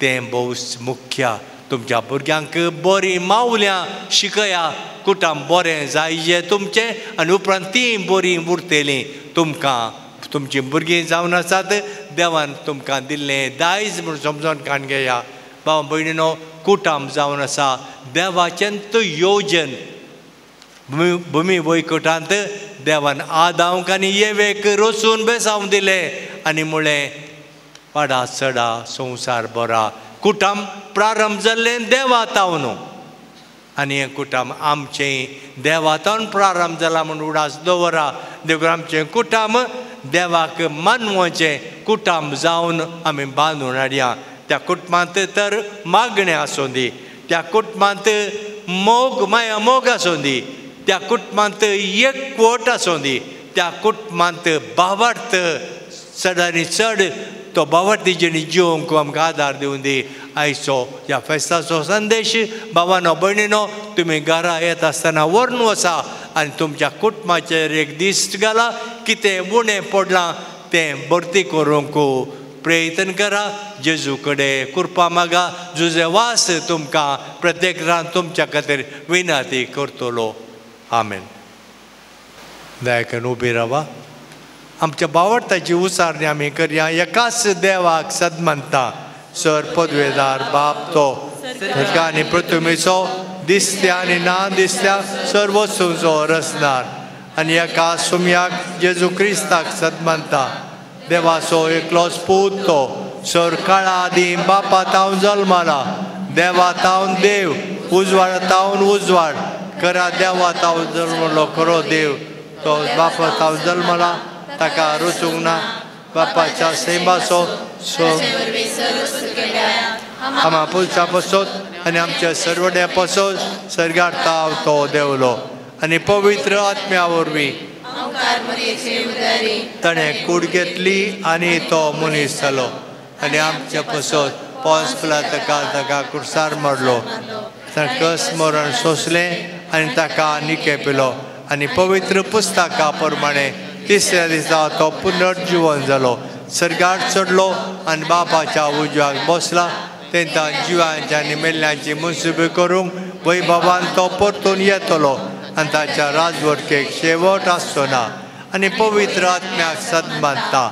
तें भोव मुख्य. तुमच्या भुरग्यांक बरीं मावल्यां शिकया कुटाम बरें जायजें तुमचें आनी उपरांत तीं बरीं उरतलीं. तुमकां तुमचीं भुरगीं जावन आसात देवान तुमकां दिल्लें दायज म्हूण समजोन काण घेया. भाव भयणीनो कुटाम जावन आसा देवाचें तो योजन भुमी वैकुटांत देवान आदांक आनी येवेक रचून बेसावन दिलें आनी म्हळें वाडा चडा संवसार बरा. कुटाम प्रारंभ जाल्लें देवा तावन आनी हें कुटाम आमचें देवा तावन प्रारंभ जाला म्हूण उडास दवरा. देखून आमचें कुटाम देवाक मानवचें कुटाम जावन आमी बांदून हाडया. त्या कुटुंबांत तर मागणें आसूं दी, त्या कुटुंबांत मोग माया मोग आसूं दी, त्या कुटुंबांत एकवट आसूं दी, त्या कुटुंबांत भावार्थ चड आनी चड तो भावार्थी जेणी जिवंक आमकां आदार दिवन दी. आयचो ह्या फेस्ताचो संदेश भावानो भयणीनो तुमी घरा येता आसतना व्हरून वचा आनी तुमच्या कुटुंबाचेर एक दीस घाला कितें उणें पडलां तें भरती करूंक प्रयत्न करा. जेजू कडेन कृपा मागा. जुजे वास तुमकां प्रत्येक रान तुमच्या खातीर विनंती करतलो. आमेन. दया उबी रावा. आमच्या बावडताची उचारणी आमी करया. एकाच देवाक सदमानता, सर पदवेदार बाप तो सरकार आनी पृथ्वीचो दिसत्या आनी ना दिसत्या सर्व वस्तूंचो रचणार, आनी एका सुमयाक जेजू क्रिस्ताक सदमानता, देवाचो एकलोच पूत तो सर काळा आदीं बापा तावन जल्माला, देवा तावन देव, उजवाड तावन उजवाड, खरा देवा तावन जल्मलो खरो देव, तो बापा तावन जल्मला, ताका रचूंक ना, बापाच्या सैमाचो सो आमा पुलच्या पसत आनी आमच्या सरवड्या पसत सर्गार ताव तो देवलो, आनी पवित्र आत्म्या वरवीं ताणें कूड घेतली आनी तो मनीस जालो, आनी आमच्या पसत पोंस पिलाताका ताका कुर्सार मारलो, ताणें कस मरण सोंसलें आनी ताका निके पिलो, आनी पवित्र पुस्तका प्रमाणे तिसऱ्या दिसा तो पुनर्जिवन जालो, सर्गार चडलो आनी बापाच्या उजव्याक बसला. तेंकां जिवांच्या आनी मेल्ल्यांची मुनसुबी करूंक वैभवान तो परतून येतलो आनी ताच्या राजवटकेक शेवट आसचो ना. आनी पवित्र आत्म्याक सदमानता,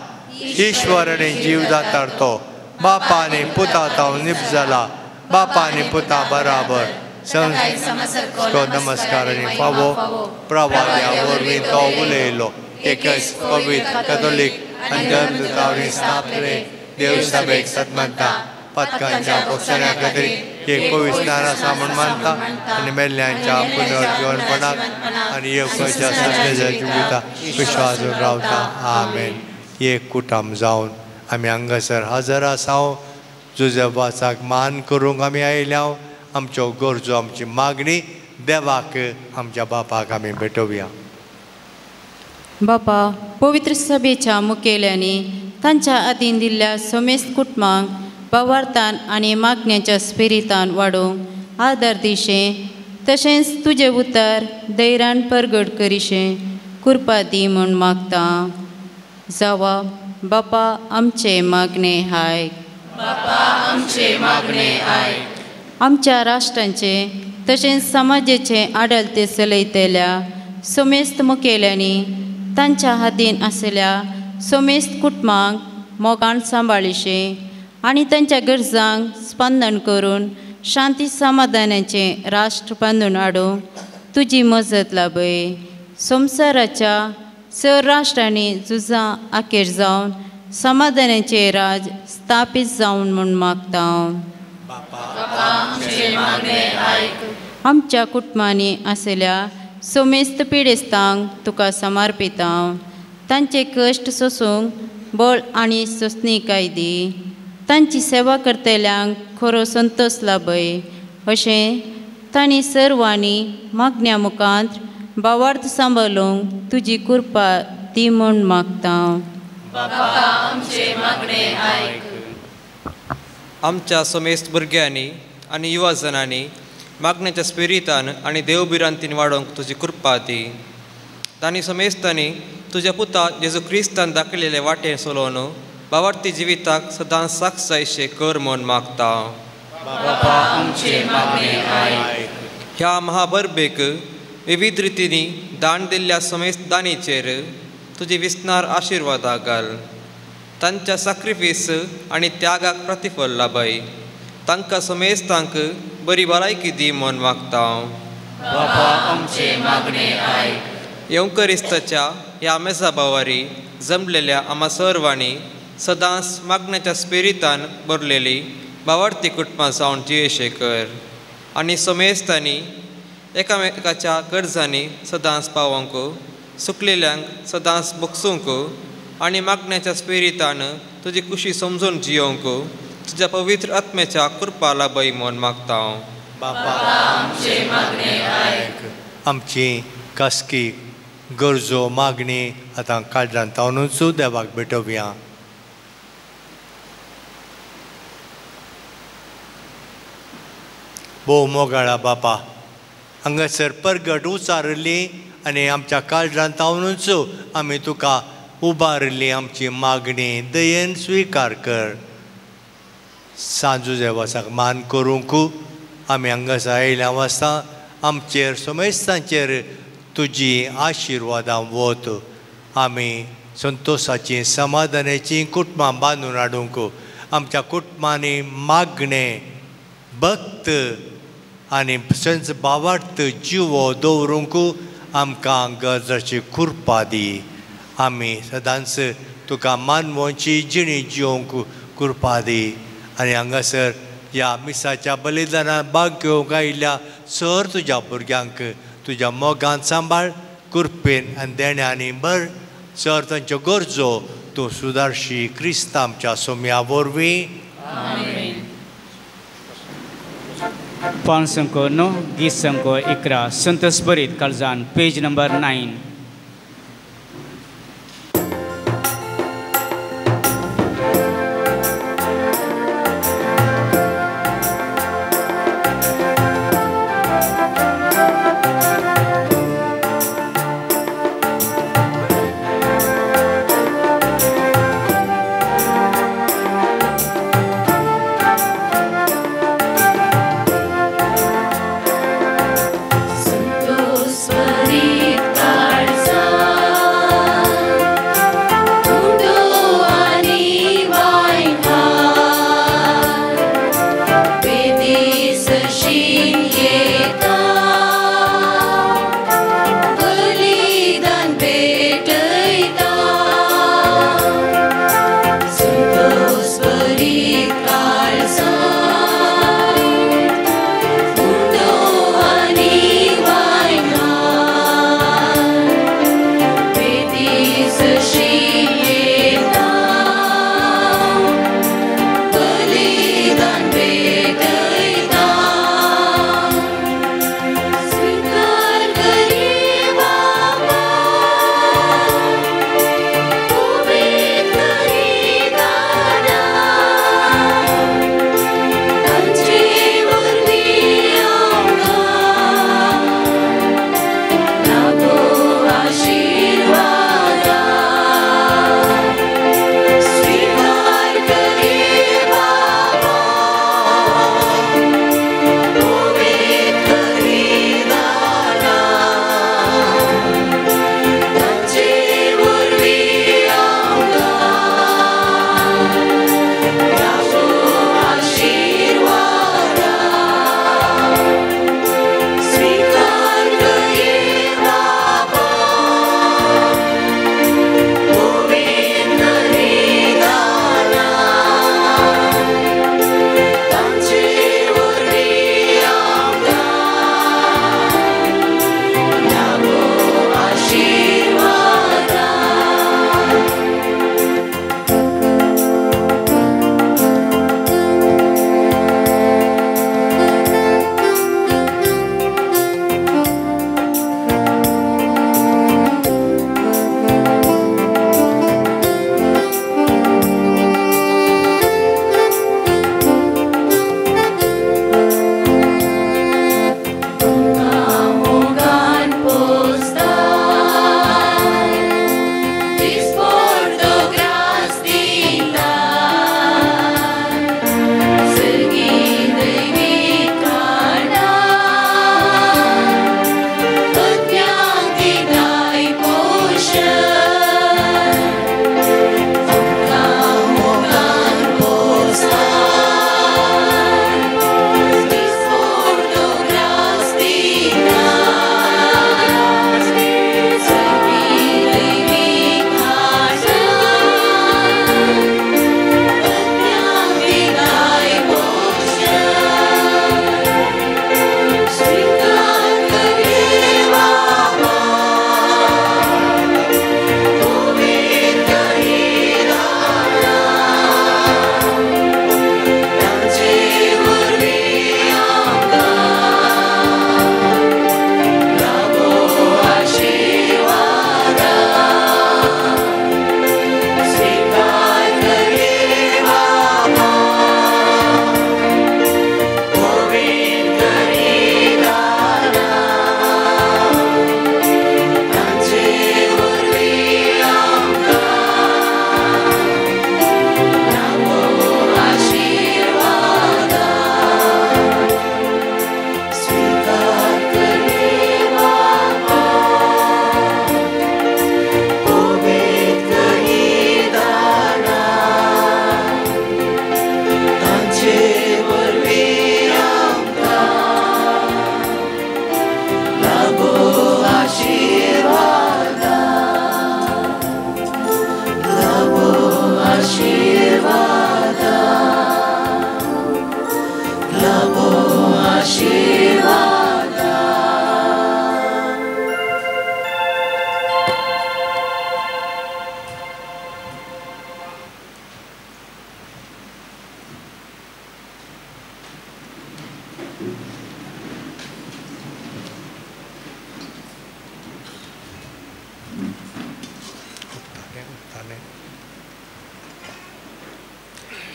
ईश्वर आनी जीव दातार तो बापा आनी पुता तावन निपजला, बापा आनी पुता बराबर नमस्कार आनी फावो प्रवाद्या वरवीं तो उलयलो. एकच पवित्र कॅथोलीक आनी धर्मदूतावरी स्थापले देव सभेक सदमानता, पातकांच्या पक्षां खातीर एक पवित्र स्नान आसा म्हूण मानता, आनी मेल्ल्यांच्या पुनर्जिवनपणाक आनी येवपाच्या सगळ्या जिविता विश्वासून रावता. आमेन. एक कुटुंब जावन आमी हांगासर हजर आसा. जुजेवासाक मान करूंक आमी आयल्या. आमच्यो गरजो, आमची मागणी देवाक, आमच्या बापाक आमी भेटोवया. बापा, पवित्र सभेच्या मुखेल्यांनी तांच्या आदीन दिल्ल्या समेस्त कुटुंबांक भावार्थान आनी मागण्याच्या स्पिरितान वाडोवंक आदार दिशें, तशेंच तुजें उतर धैर्यान परगट करिशें कृपा दी म्हूण मागता. जावा बापा आमचें मागणें आयक. बापा आमचें मागणें आयक. आमच्या राष्ट्रांचें तशेंच समाजाचें आडलते चलयतल्या समेस्त मुखेल्यांनी तांच्या हातीन आशिल्ल्या समेस्त कुटुंबांक मोगान सांबाळिशें आनी तांच्या गरजांक स्पंदन करून शांती समाधानाचें राष्ट्र बांदून हाडूंक तुजी मजत लाभय. संवसाराच्या चड राष्ट्रांनी झुजां आखेर जावन समाधानाचें राज स्थापीत जावन म्हूण मागता. आमच्या कुटुंबांनी आशिल्ल्या समेस्त पिडेस्तांक तुका समर्पिता. तांचे कश्ट सोसूंक बळ आनी सोंसणीकाय दी. तांची सेवा करतल्यांक खरो संतोश लाभय अशें तांणी सर्वांनी मागण्या मुखांत भावार्थ सांबाळूंक तुजी कृपा दी म्हूण मागता. आमच्या समेस्त भुरग्यांनी आनी युवा जणांनी मागण्याच्या स्पिरितान आनी देवभिरांतीन वाडोवंक तुजी कृपा दी. तांणी समेस्तांनी तुज्या पुता जेजू क्रिस्तान दाखयलेले वाटेन चलोवन भावार्थी जिविताक सदांच साक्ष जायशें कर म्हूण मागता. ह्या महाबरबेक विविध रितींनी दान दिल्ल्या समेस्त दानीचेर तुजी विस्नार आशिर्वादा घाल. तांच्या साक्रिफीस आनी त्यागाक प्रतिफल लाभय. तांकां समेस्तांक बरी भलायकी दी म्हूण मागता. येवकरिस्ताच्या ह्या मेजाबावारी जमलेल्या आमा सर्वांनी सदांच मागण्याच्या स्पिरितान भरलेली भावार्थी कुटुंबां जावन जियेशे कर आनी समेस्तांनी एकामेकाच्या गरजांनी सदांच पावोवंक, सुकलेल्यांक सदांच बगसूंक आनी मागण्याच्या स्पिरितान तुजी खुशी समजून जियोवंक तुज्या पवित्र आत्म्याच्या कृपा लाभय म्हूण मागता. आमची खासगी गरजो मागणी आतां काळजांत तावनूच देवाक भेटोवया. भोव मोगाळा बापा, हांगासर परगट उचारली आनी आमच्या काळजांत तावनूच आमी तुका उबारिल्ली आमची मागणी दयेन स्विकार कर. सांजू देवासाक मान करूंक आमी हांगासर आयिल्ल्या वास्ता आमचेर समेस्तांचेर तुजी आशिर्वादां वत. आमी संतोशाची समाधानाची कुटुंबां बांदून हाडूंक आमच्या कुटुंबांनी मागणें भक्त आनी संच भावार्थ जिवो दवरूंक आमकां गरजाची कृपा दी. आमी सदांच तुका मानवोची जिणी जिवंक कृपा दी. आनी हांगासर ह्या मिसाच्या बलिदानान भाग घेवंक आयिल्ल्या सर तुज्या भुरग्यांक तुज्या मोगान सांबाळ, कृपेन आनी देण्यांनी भर. सर तांच्यो गरजो तूं सुदारशी क्रिस्त आमच्या सोम्या वरवीं. 509 गीत संको 11 संतोष बरीत काळजान पेज नंबर 9. संतोष बरीत.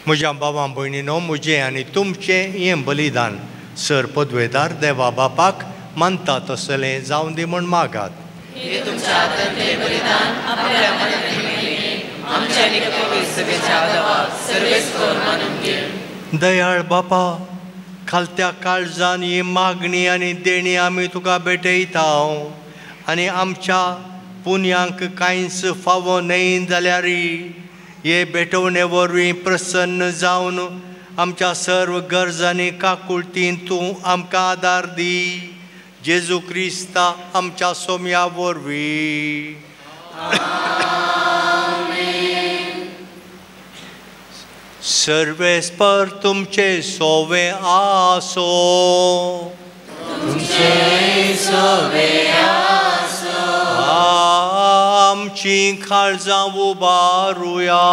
म्हज्या बाबा भयणीनो, म्हजें आनी तुमचें हें बलिदान सर पदवेदार देवा बापाक मानता तसलें जावं दी म्हूण मागात. दयाळ बापा, खालत्या काळजान ही मागणी आनी देणी आमी तुका भेटयता आनी आमच्या पुण्यांक कांयच फावो न्हय जाल्यार हे भेटवणे वरवीं प्रसन्न जावन आमच्या सर्व गरजांनी काकुळतीन तूं आमकां आदार दी. जेजू क्रिस्ता आमच्या सोम्या वरवीं. सर्वेस्पर तुमचे सोवे आसो. आमची काळजां उबारुया.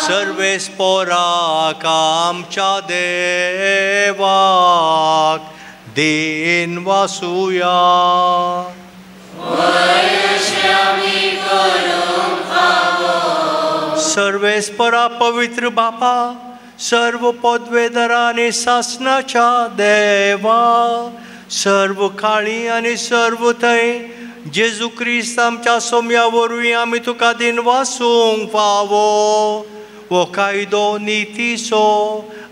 सर्वेस्पराक आमच्या देवाक then वासुया. सर्वेस्परा पवित्र बापा, सर्व पदवेदरा आनी सासनाच्या देवा, सर्व काळी आनी सर्व थंय जेजू क्रिस्त आमच्या सोम्या वरवीं आमी तुका दिन वासूंक फावो. हो कायदो नितीचो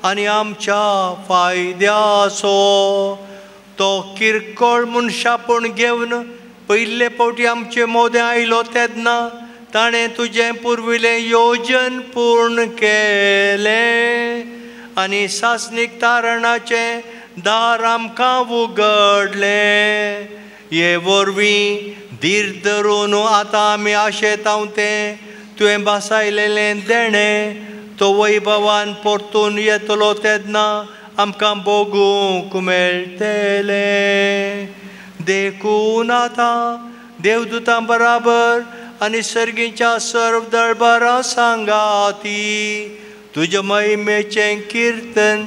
आनी आमच्या फायद्याचो. तो किरकोळ मनशापण घेवन पयले फावटी आमचे मोदें आयलो तेन्ना ताणें तुजें पुर्विल्लें योजन पूर्ण केलें आनी सासणीक तारणाचें दार आमकां उगडलें. हे वरवीं धीर धरून आतां आमी आशेतांव तें तुवें भासायलेलें देणें तो वैभवान परतून येतलो तेन्ना आमकां भोगूंक मेळटलें. देखून आतां देवदूतां बराबर आनी सर्गीच्या सर्व दळबारां सांगाती तुज्या महिमेचें किर्तन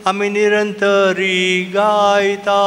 आमी निरंतरी गायता.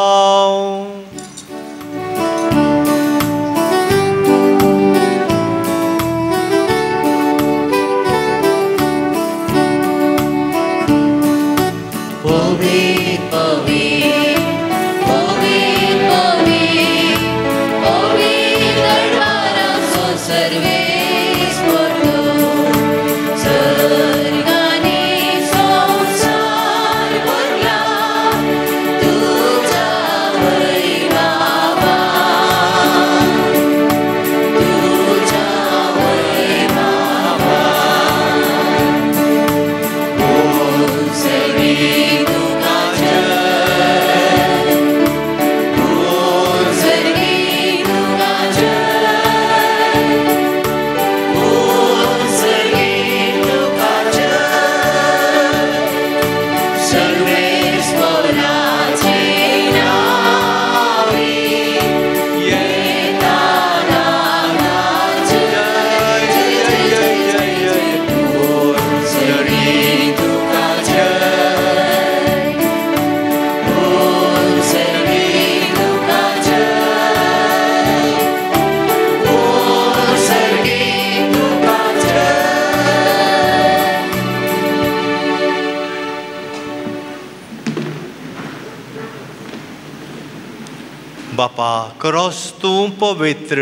बापा, क्रॉस तूं पवित्र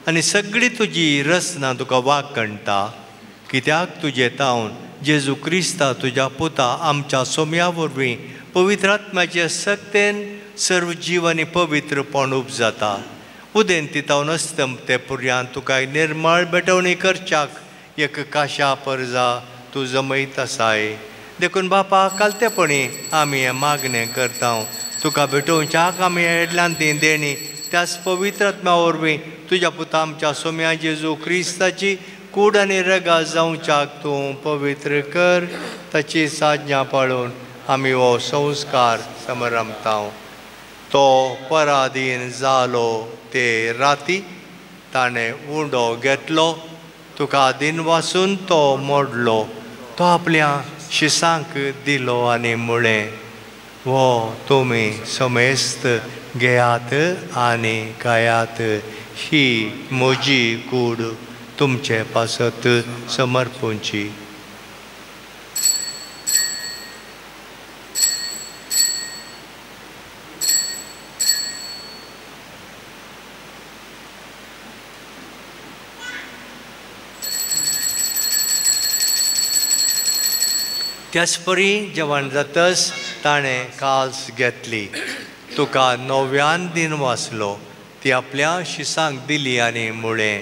आनी सगळी तुजी रचना तुका वाकणटा, कित्याक तुजें तावन जेजू क्रिस्ता तुज्या पुता आमच्या सोम्या वरवीं पवित्र आत्म्याचे सक्तेन सर्व जीव आनी पवित्रपण उपजाता. उदेंती तावन अस्तमते पुर्यान तुका निर्मळ भेटवणी करच्याक एक काशा परजा तूं जमयत आसाय. देखून बापा, कालतेपणी आमी हें मागणें करता, तुका भेटोवच्याक आमी हेडल्यान ती देणी त्याच पवित्र आत्म्या वरवीं तुज्या पुता आमच्या सोम्या जेजू क्रिस्ताची कूड आनी रगा जावच्याक तूं पवित्र कर. ताची साधना पाळून आमी हो संस्कार समरमता. तो पराधीन जालो ते राती ताणें उंडो घेतलो, तुका दिन वासून तो मोडलो, तो आपल्या शिसांक दिलो आनी म्हळें, हो तुमी समेस्त घेयात आनी खायात, ही म्हजी कूड तुमचे पासत समर्पूंची. त्याचपरी जेवण जातच ताणें काल्स घेतली, तुका नव्यान दिन वाचलो, ती आपल्या शिसांक दिली आनी म्हळें,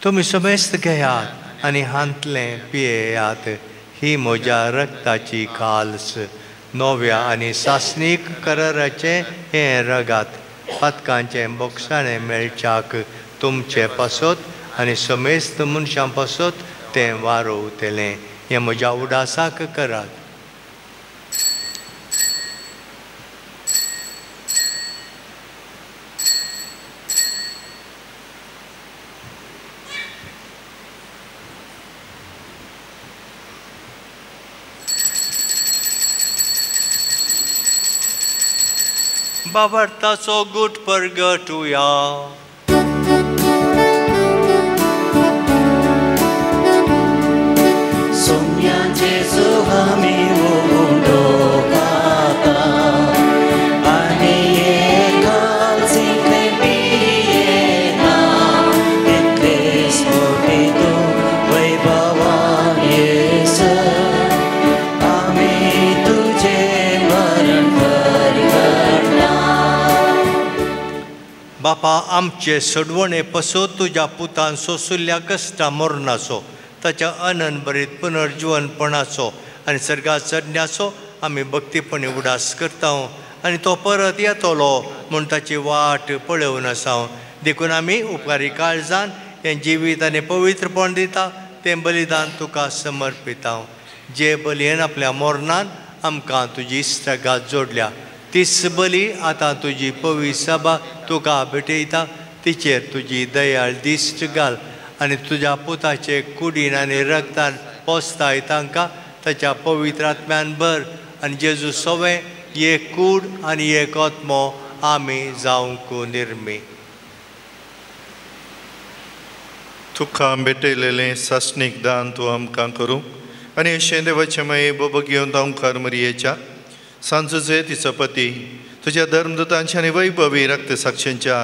तुमी समेस्त घेयात आनी हांतलें पियेयात, ही म्हज्या रक्ताची काल्स, नव्या आनी सासणीक कराराचें हें रगात, पातकांचें बोगसाणें मेळच्याक तुमचे पासत आनी समेस्त मनशां पासत तें वारोवतलें. हें म्हज्या उडासाक करात. बाबर्ताचो गुट परगटुया. बापा, आमचे सोडवणे पसो तुज्या पुतान सोंसुल्ल्या कश्टा मरणाचो, ताच्या अनंतभरीत पुनर्जिवनपणाचो आनी सर्गात चडण्याचो आमी भक्तीपणी उडास करता आनी तो परत येतलो म्हूण ताची वाट पळोवन आसा. देखून आमी उपकारी काळजान हें जिवीत आनी पवित्रपण दिता तें बलिदान तुका समर्पिता. जे बलयेन आपल्या मरणान आमकां तुजी इश्टागात जोडल्या तीच बली आतां तुजी पवित्र सभा तुका भेटयता, तिचेर तुजी दयाळ दिश्ट घाल आनी तुज्या पुताचे कुडीन आनी रक्तान पोसताय तांकां ताच्या पवित्र आत्म्यान भर आनी जेजू सवें एक कूड आनी एक आत्मो आमी जावंक निर्मी. तुका भेटयलेलें सासणीक दान तूं आमकां करूं आनी अशें देवाचें मागीर बोबो घेवन ओंकार मरियेच्या सांजुजे तिचो पती तुज्या धर्मदूतांच्या आनी वैभवी रक्त साक्षींच्या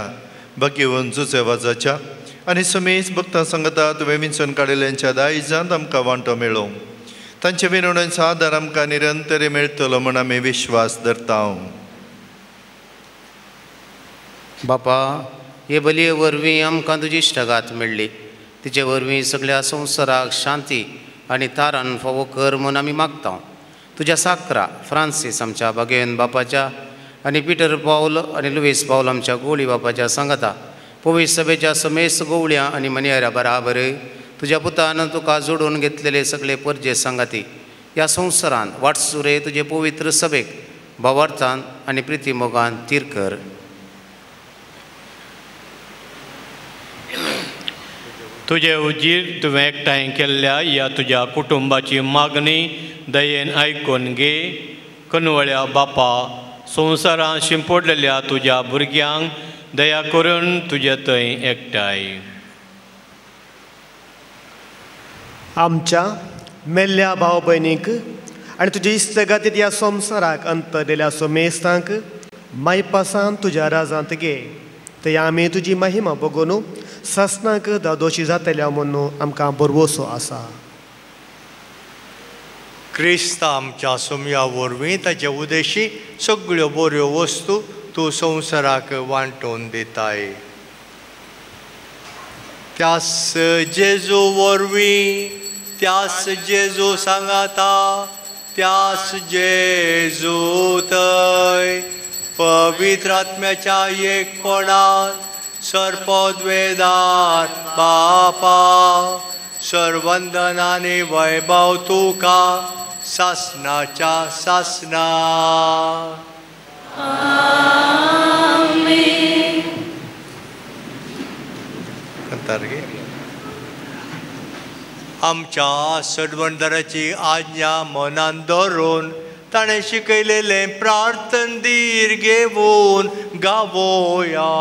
भगेवन जुजे वाजाच्या आनी समेज भक्तां सांगता तुवें विंचून काडिल्ल्यांच्या दायजांत आमकां वांटो मेळो. तांचे विनवणेचो आदार आमकां निरंतर मेळटलो म्हूण आमी विश्वास धरता. बापा, हे बलये वरवीं आमकां तुजी इश्टागात मेळ्ळी, तिचे वरवीं सगळ्या संवसाराक शांती आनी तारान फावो कर म्हूण आमी मागता. तुज्या साकरा फ्रांसीस आमच्या बागेवन बापाच्या आनी पिटर पावल आनी लुवीस पावल आमच्या गोवळी बापाच्या सांगाता पवित्र सभेच्या समेस्त गोवळ्या आनी मनियाऱ्या बराबर तुज्या पुतान तुका जोडून घेतलेले सगळे परजे सांगाती ह्या संवसारान वाटसुरे तुजे पवित्र सभेक भावार्थान आनी प्रिती मोगान तीर कर. तुजे उजीर तुवें एकठांय केल्ल्या ह्या तुज्या कुटुंबाची मागणी दयेन आयकून घे. कनवळ्या बापा, संवसारांत शिंपडलेल्या तुज्या भुरग्यांक दया करून तुजे थंय एकठांय. आमच्या मेल्ल्या भाव भयणीक आनी तुजे इश्टगातीत ह्या संवसाराक अंत दिल्या समेस्तांक मायपासान तुज्या राजांत घे, थंय आमी तुजी महिमा बगोवन सासणाक दादोशी जातल्या म्हणून आमकां बरवसो आसा. क्रिस्त आमच्या सोमया वरवीं ताचे उदेशी सगळ्यो बऱ्यो वस्तू तूं संवसाराक वांटून दिताय. त्यास जेजू वरवीं, त्यास जेजू सांगाता, त्यास जेजू थंय पवित्र आत्म्याच्या एकपणान सर्पद्वेदार बापा सर्वंदनाने वैभव तुका सासनाच्या सासना. आमच्या सडवणदाराची आज्ञा मनान धरून ताणें शिकयलेलें प्रार्थन धीर घेवन गावोया.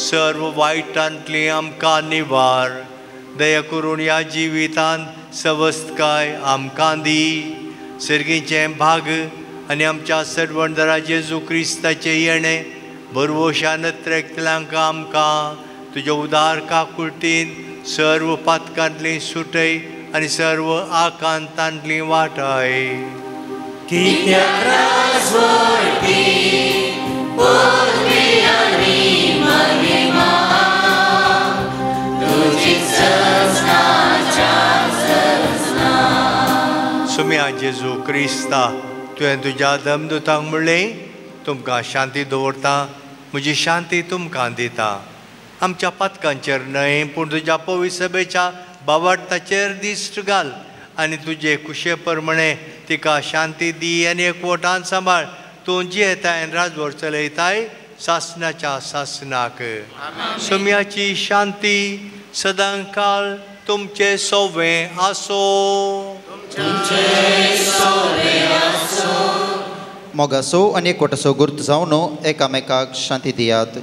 सर्व वायटांतली आमकां निवार, दया करून ह्या जिवितांत सवस्तकाय आमकां दी. सर्गीचें भाग आनी आमच्या सर्वंदरा जेजू क्रिस्ताचें येणें भरवशान त्रेकतल्यांक आमकां तुज्या उदार काकुळटीन सर्व पातकांतली सुटय आनी सर्व आकांतांतली वाटाय. कित्याक राजवटी पदवी आनी महिमा तुजी सजनाच्या सजना. सुम्या जेजू क्रिस्ता, तुवें तुज्या दमदुतांक म्हणलें, तुमकां शांती दवरता, म्हजी शांती तुमकां दिता. आमच्या पातकांचेर न्हय पूण तुज्या पवित्र सभेच्या बावार्थाचेर दिश्ट घाल आनी तुजे कुशे प्रमाणे तिका शांती दी आनी एकवटान सांबाळ. तूं जियेताय आनी राजवट चलयताय सासनाच्या सासनाक. सुम्याची शांती सदांकाळ तुमचे सोवे आसो. मोगासो आनी एकवटाचो गुर्त जावन एकामेकाक शांती दियात.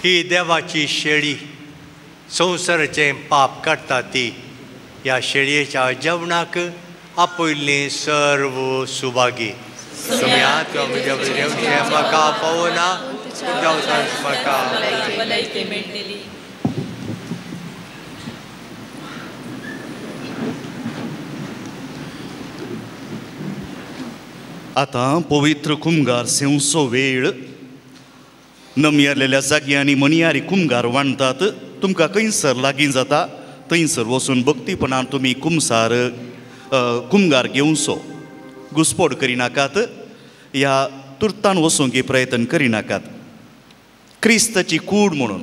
ही देवाची शेळी संवसाराचें पाप काडटा ती. ह्या शेळयेच्या जेवणाक आपयल्लीं सर्व सुभागी. म्हाका पावना म्हाका. आतां पवित्र कुमगार सेवचो वेळ. नमयारलेल्या जाग्यांनी मनियारी कुमगार वांडतात. तुमकां खंयसर लागीं जाता थंयसर वचून भक्तीपणान तुमी कुमसार कुमगार घेवचो. घुसपोड करिनाकात ह्या तुर्तान वचूंक प्रयत्न करिनाकात. क्रिस्ताची कूड म्हणून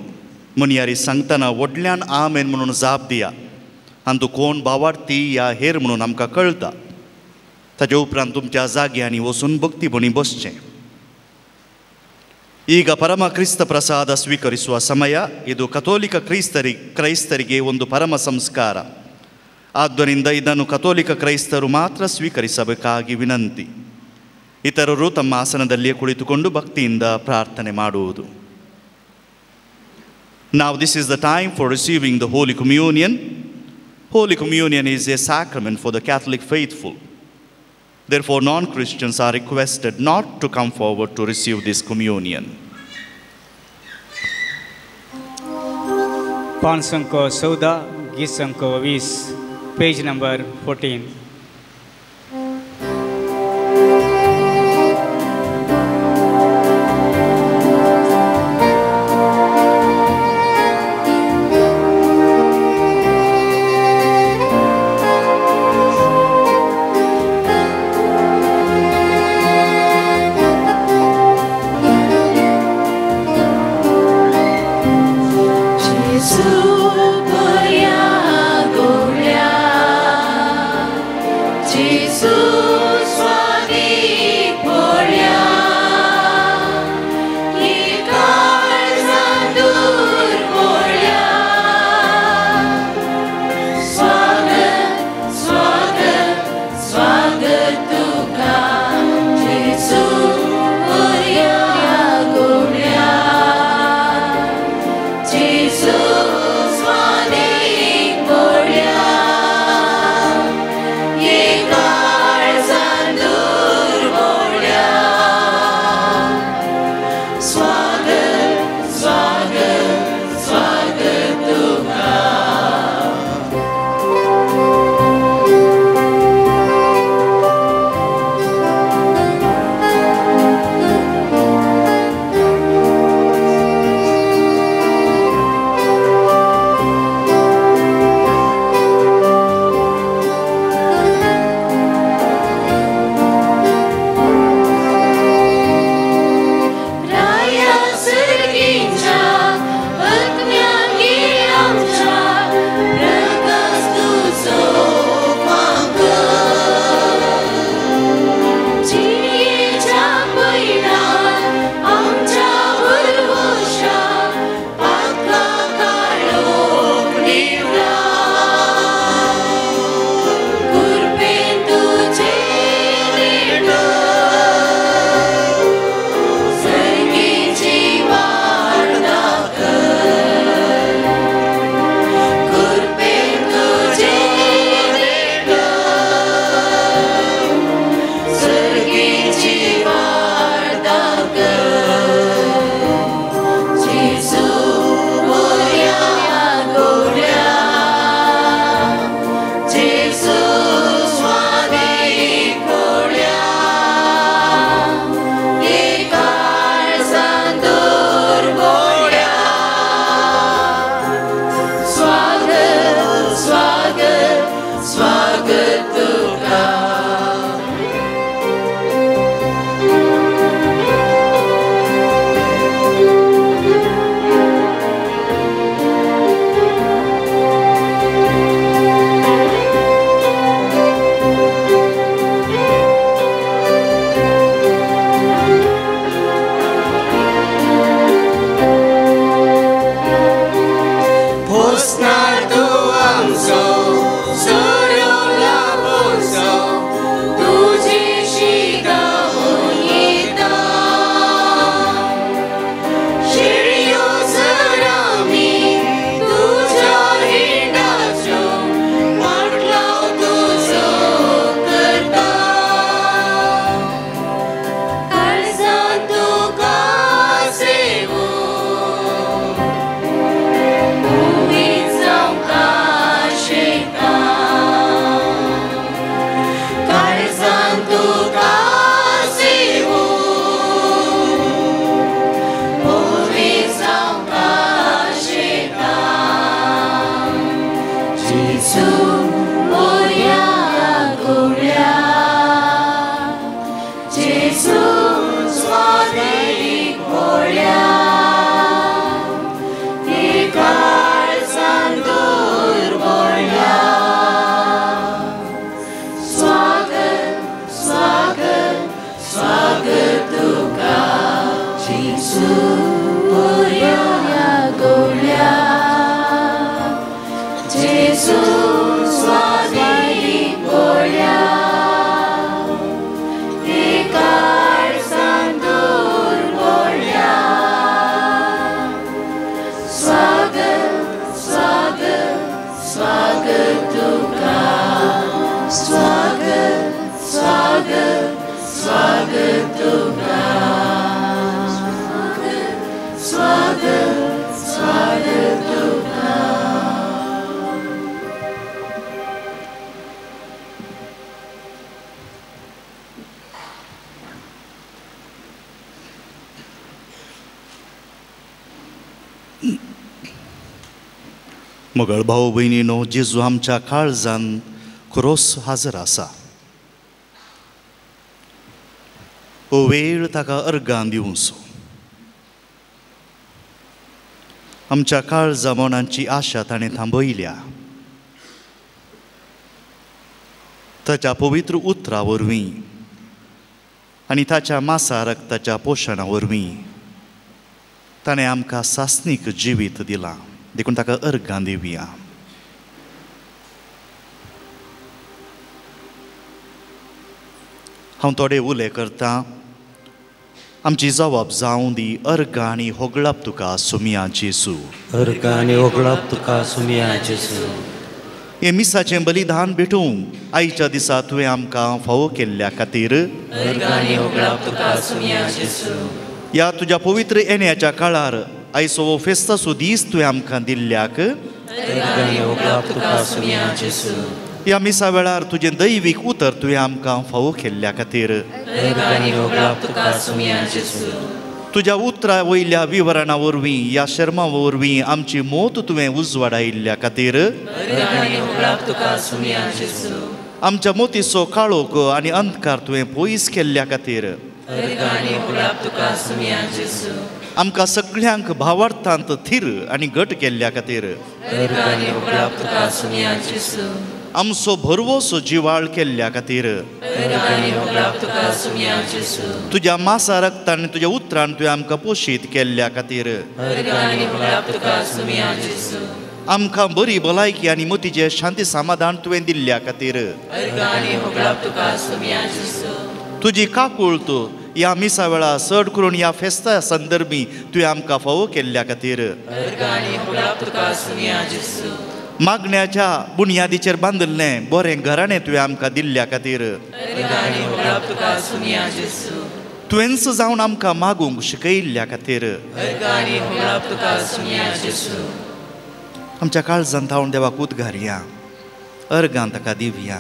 मनियारी सांगतना व्हडल्यान आमेन म्हणून जाप दिया. आनी तूं कोण भावार्थी या हेर म्हणून आमकां कळटा. ताजे उपरांत तुमच्या जाग्यांनी वचून भक्तीपणी बसचें. ಈಗ ಪರಮ ಕ್ರಿಸ್ತ ಪ್ರಸಾದ ಸ್ವೀಕರಿಸುವ ಸಮಯ ಇದು. ಕಥೋಲಿಕ ಕ್ರೈಸ್ತರಿಗೆ ಒಂದು ಪರಮ ಸಂಸ್ಕಾರ. ಆದ್ದರಿಂದ ಇದನ್ನು ಕಥೋಲಿಕ ಕ್ರೈಸ್ತರು ಮಾತ್ರ ಸ್ವೀಕರಿಸಬೇಕಾಗಿ ವಿನಂತಿ. ಇತರರು ತಮ್ಮ ಆಸನದಲ್ಲಿಯೇ ಕುಳಿತುಕೊಂಡು ಭಕ್ತಿಯಿಂದ ಪ್ರಾರ್ಥನೆ ಮಾಡುವುದು. Now this is the time for receiving the Holy Communion. Holy Communion is a sacrament for the Catholic faithful. Therefore, non-Christians are requested not to come forward to receive this communion. 514, 20, page number 14. Gesù, मगळ भाव भयणीनो, जेजू आमच्या काळजान खरोच हाजर आसा. हो वेळ ताका अर्गां दिवचो. आमच्या काळजा मनांची आशा ताणें थांबयल्या. ताच्या पवित्र उतरा वरवीं आनी ताच्या मासा रक्ताच्या पोशणा वरवीं ताणें आमकां सासणीक जिवीत दिलां, देखून ताका अर्गां दिवया. हांव थोडे उले करतां. आमची जबाब जावं दी अर्गां आनी होगळाप तुका सुमिया जेजू. अर्गां आनी होगळाप तुका सुमिया जेजू. हें मिसाचें बलिदान भेटूंक आयच्या दिसा तुवें आमकां फावो केल्ल्या खातीर अर्गां आनी होगळाप तुका सुमिया जेजू. ह्या तुज्या पवित्र येण्याच्या काळार आयचो हो फेस्ताचो दीस तुवें आमकां दिल्ल्याक अर्गां आनी होगळाप तुका सुमिया जेजू. ह्या मिसा वेळार तुजें दैवीक उतर तुवें आमकां फावो केल्ल्या खातीर अर्गां आनी होगळाप तुका सुमिया जेजू. तुज्या उतरा वयल्या विवरणा वरवीं ह्या शर्मा वरवीं आमची मोत तुवें उजवाडायिल्ल्या खातीर अर्गां आनी होगळाप तुका सुमिया जेजू. आमच्या मोतीचो काळोख आनी अंधकार तुवें पयस केल्ल्या खातीर अर्गां आनी होगळाप तुका सुमिया जेजू. आमकां सगळ्यांक भावार्थांत थीर आनी घट केल्ल्या खातीर अर्गां आनी होगळाप तुका सुमिया जेजू. आमचो भरवसो जिवाळ केल्ल्या खातीर अर्गां आनी होगळाप तुका सुमिया जेजू. तुज्या मासा रक्तान आनी तुज्या उतरान तुवें आमकां पोशीत केल्ल्या खातीर अर्गां आनी होगळाप तुका सुमिया जेजू. आमकां बरी भलायकी आनी मतीचें शांती समाधान तुवें दिल्ल्या खातीर अर्गां आनी होगळाप तुका सुमिया जेजू. तुजी काकूळत ह्या मिसा वेळार चड करून ह्या फेस्ता संदर्भी तुवें आमकां फावो केल्ल्या खातीर अर्गां आनी होगळाप तुका सुमिया जेजू. मागण्याच्या बुनयादीचेर बांदिल्लें बरें घराणें तुवें आमकां दिल्ल्या खातीर अर्गां आनी होगळाप तुका सुमिया जेजू. तुवेंच जावन आमकां मागूंक शिकयिल्ल्या खातीर अर्गां आनी होगळाप तुका सुमिया जेजू. आमच्या काळजान थावन देवाक उद्गारया, अर्गां ताका दिवया.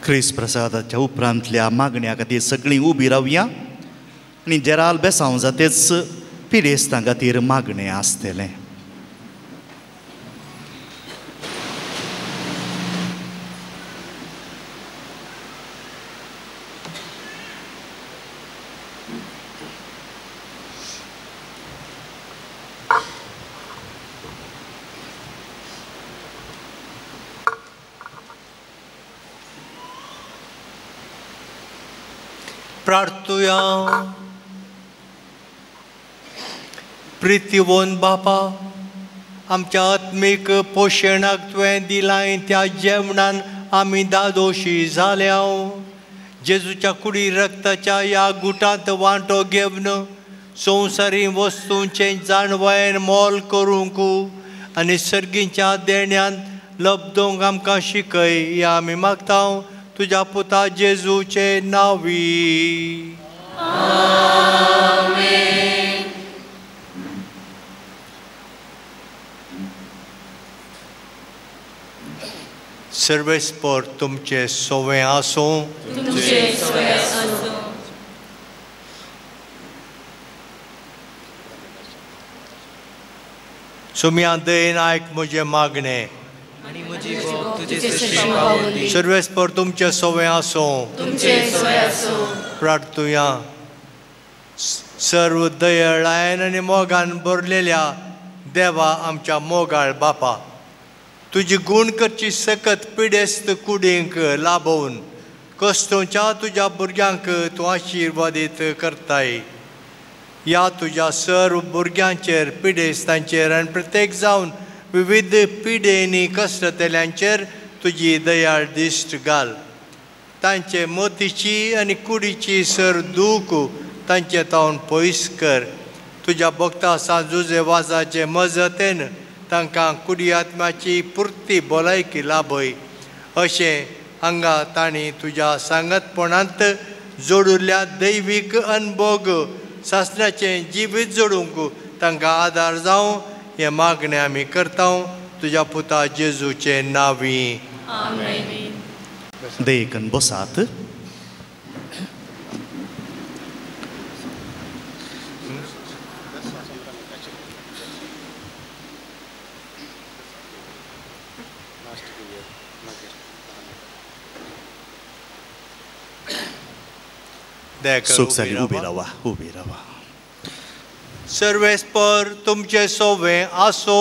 क्रिस्त प्रसादाच्या उपरांतल्या मागण्या खातीर सगळीं उबी रावया आनी जेराल बेसांव जातेच पिडेस्तां खातीर मागणें आसतलें. प्रार्थुया. प्रितीवन बापा, आमच्या आत्मीक पोशणाक तुवें दिलाय त्या जेवणान आमी दादोशी जाल्या. जेजूच्या कुडी रक्ताच्या ह्या गुटांत वांटो घेवन संवसारी वस्तूंचें जाणवायेन मोल करूंक आनी सर्गीच्या देण्यान लब्दोंक आमकां शिकय ह्या आमी मागता तुज्या पुता जेजूचे नांवी. आमेन. सर्वेस्पर तुमचे सोवे आसूं. तुमचे सोवे आसूं. सुम्या दयेन आयक म्हजें मागणें. सर्वेस्पर तुमचे सोवे आसूं. तुमचे सोवे आसूं. प्रार्थुया. सर्व दयेळायन आनी मोगान भरलेल्या देवा आमच्या मोगाळ बापा, तुजी गूण करची सकत पिडेस्त कुडींक लाभोवन कस्तोच्या तुज्या भुरग्यांक तूं आशिर्वादीत करताय. ह्या तुज्या सर्व भुरग्यांचेर, पिडेस्तांचेर आनी प्रत्येक जावन विविध पिडेनी कसरतल्यांचेर तुजी दयाळ दिश्ट घाल. तांचे मोतीची आनी कुडीची सर दूख तांचे तावन पयस कर. तुज्या भक्ता सांजुजे वाजाचे मजतेन तांकां कुडी आत्म्याची पुर्ती भलायकी लाभय. अशें हांगा तांणी तुज्या सांगतपणांत जोडिल्ल्या दैवीक अनभोग सासणाचें जिवीत जोडूंक तांकां आदार जावं हें मागणें आमी करता तुज्या पुता जेजूचे नांवी. देखून बसात. सुख उबे रावा, उबे रावा. सर्वेस्पर तुमचे सोवे आसो.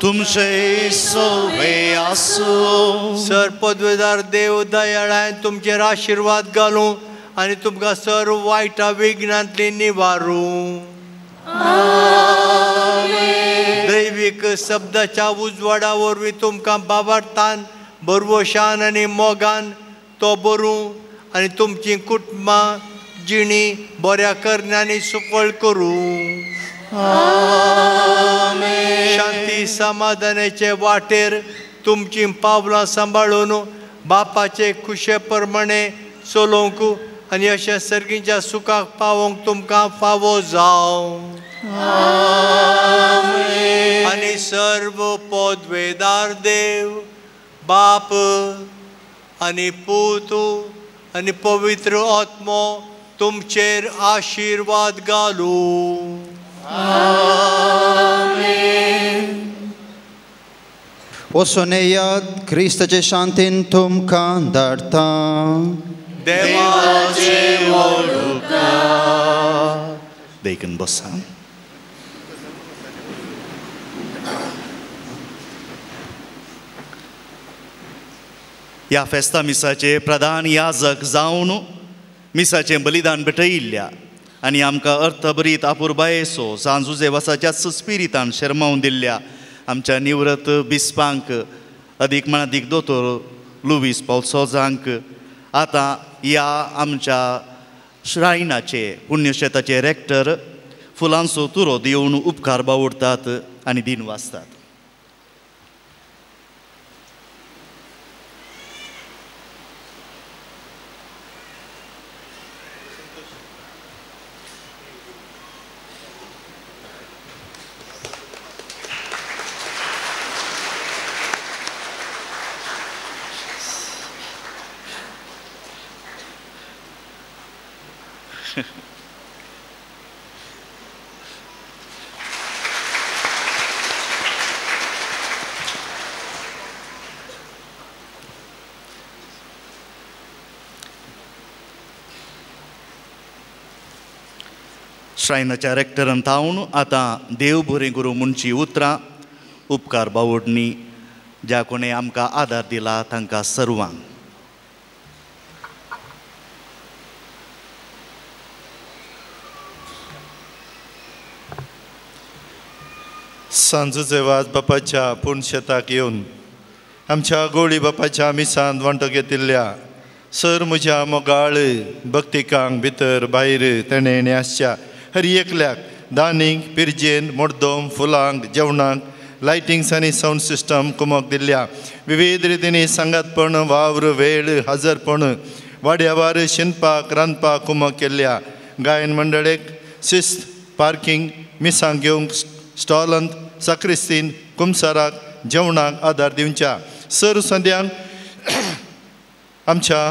तुमचे सोवे आसो. सर पदवेदार देव दयाळान तुमचेर आशिर्वाद घालूं आनी तुमकां सर्व वायटा विघ्नांतली निवारूं. दैवीक शब्दाच्या उजवाडा वरवीं तुमकां बाबार्थान बरवशान आनी मोगान तो बरूं आनी तुमची कुटुंबां जिणी बऱ्या करण्यांनी सुफळ करूं. शांती समाधानाचे वाटेर तुमची पावलां सांबाळून बापाचे खुशे प्रमाणे चलोवंक आनी अशें सर्गीच्या सुखाक पावोवंक तुमकां फावो जावं. आनी सर्व पदवेदार देव बाप आनी पूत आनी पवित्र आत्मो तुमचेर आशिर्वाद घालूं. वचून येयात, क्रिस्ताचे शांतीन तुमकां धाडटा. देवाचे देखून बसा. ह्या फेस्ता मिसाचे प्रधान याजक जावन मिसाचें बलिदान भेटयिल्ल्या आनी आमकां अर्थभरीत आपुरबायेचो सांजुजे वासाच्या सुस्पिरितान शर्मावन दिल्ल्या आमच्या निवृत्त बिस्पांक अदीक मनादीक दोतोर लुवीस पावल सोजांक आतां ह्या आमच्या श्रायनाचे पुण्यक्षेत्राचे रेक्टर फुलांचो तुरो दिवन उपकार बावडतात आनी दिन वाचतात. श्रायनाच्या रेक्टरान थावन आतां देव बरें करूं म्हणची उतरां उपकार बावडणी ज्या कोणें आमकां आदार दिला तांकां सर्वांक. सांजूचे वाज बापाच्या पुणशेताक येवन आमच्या गोळी बापाच्या मिसांत वांटो घेतिल्ल्या सर म्हज्या मोगाळ भक्तिकांक भितर भायर तेणें आसच्या हर एकल्याक दानीक पिरजेन मोडदोम फुलांक जेवणाक लायटिंग्स आनी सावंड सिस्टम कुमक दिल्ल्या विविध रितींनी सांगातपण वावर वेळ हजरपण वाड्यावार शिनपाक रांदपाक कुमक केल्ल्या गायन मंडळेक शिस्त पार्किंग मिसांक घेवंक स्टॉलांत साक्रिस्तीन कुमसाराक जेवणाक आदार दिवच्या सर संद्यांक आमच्या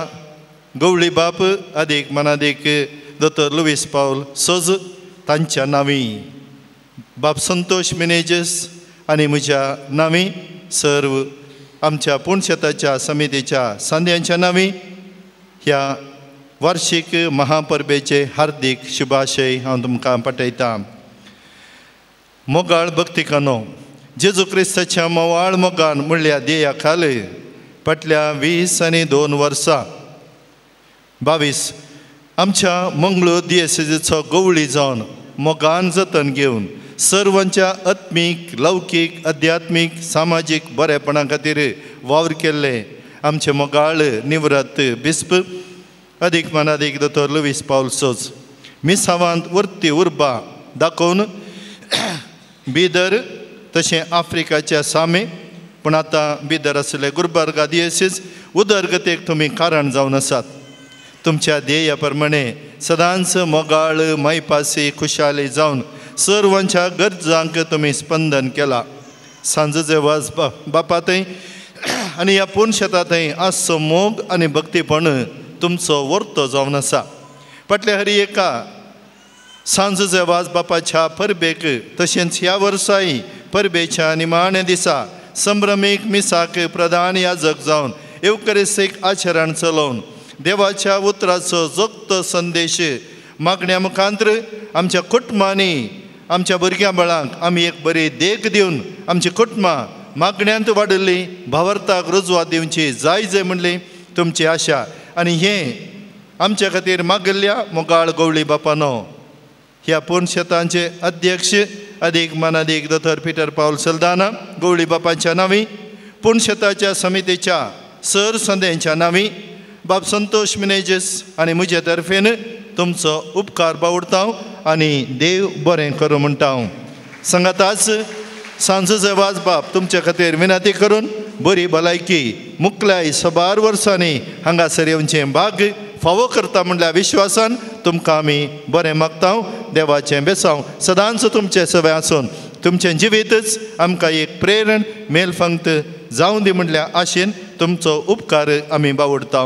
गवळी बाप आदीक मनादीक दोतोर लुवीस पावल सोज तांच्या नांवी बाप संतोष मिनेजस आनी म्हज्या नांवी सर्व आमच्या पुणशेताच्या समितीच्या सांद्यांच्या नांवी ह्या वार्षीक महापरबेचे हार्दीक शुभाशय हांव तुमकां पाठयतां. मोगाळ भक्तिकानो जेजू क्रिस्ताच्या मोवाळ मोगान म्हणल्या ध्येया खाल फाटल्या 20 आनी 2 वर्सां 22 आमच्या मंगळूर दियेसेजीचो गवळी जावन मोगान जतन घेवन सर्वांच्या आत्मीक लौकीक अध्यात्मीक सामाजीक बरेपणा खातीर वावर केल्ले आमचे मोगाळ निवृत्त बिस्प अदीक मनादीक दोतोर लुवीस पावल सोज मिसावांत वर्ती उर्बा दाखोवन बिदर तशें आफ्रिकाच्या सामे पूण आतां बिदर आशिल्ले गुलबर्गा दियसीस उदरगतेक तुमी कारण जावन आसात. तुमच्या ध्येया प्रमाणे सदांच मोगाळ मायपासी खुशाली जावन सर्वांच्या गरजांक तुमी स्पंदन केला. सांजचे वाज बापा थंय आनी ह्या पुनशेता थंय आसचो मोग आनी भक्तीपण तुमचो वर्तो जावन आसा. फाटल्या हरी एका सांजचे वाज बापाच्या परबेक तशेंच ह्या वर्साय परबेच्या निमाण्या दिसा संभ्रमीक मिसाक प्रधान याजक जावन येवकरिस्तीक आचरण चलोवन देवाच्या उतराचो जोगतो संदेश मागण्या मुखांत्र आमच्या कुटुंबांनी आमच्या भुरग्यां बाळांक आमी एक बरी देख दिवन आमची कुटुंबां मागण्यांत वाडिल्ली भावार्थाक रुजवात दिवची जाय जाय म्हणली तुमची आशा आनी हें आमच्या खातीर मागिल्ल्या मोगाळ गवळी बापानो ह्या पुनशेतांचे अध्यक्ष अदीक मानादीक दोतोर पिटर पावल सल्दाना गवळी बापांच्या नांवी पुनशेताच्या समितीच्या सर संद्यांच्या नांवी बाब संतोष मिनेजस आनी म्हजे तर्फेन तुमचो उपकार बावडता आनी देव बरें करूं म्हणटा. सांगाताच सांजचे वाज बाब तुमच्या खातीर विनंती करून बरी भलायकी मुकल्याय सबार वर्सांनी हांगासर येवचें भाग फावो करता म्हणल्यार विश्वासान तुमकां आमी बरें मागता. देवाचें बेसांव सदांच तुमचें सवय आसून तुमचें जिवीतच आमकां एक प्रेरण मेलफंक्त जावं दी म्हणल्यार आशेन तुमचो उपकार आमी बावडता.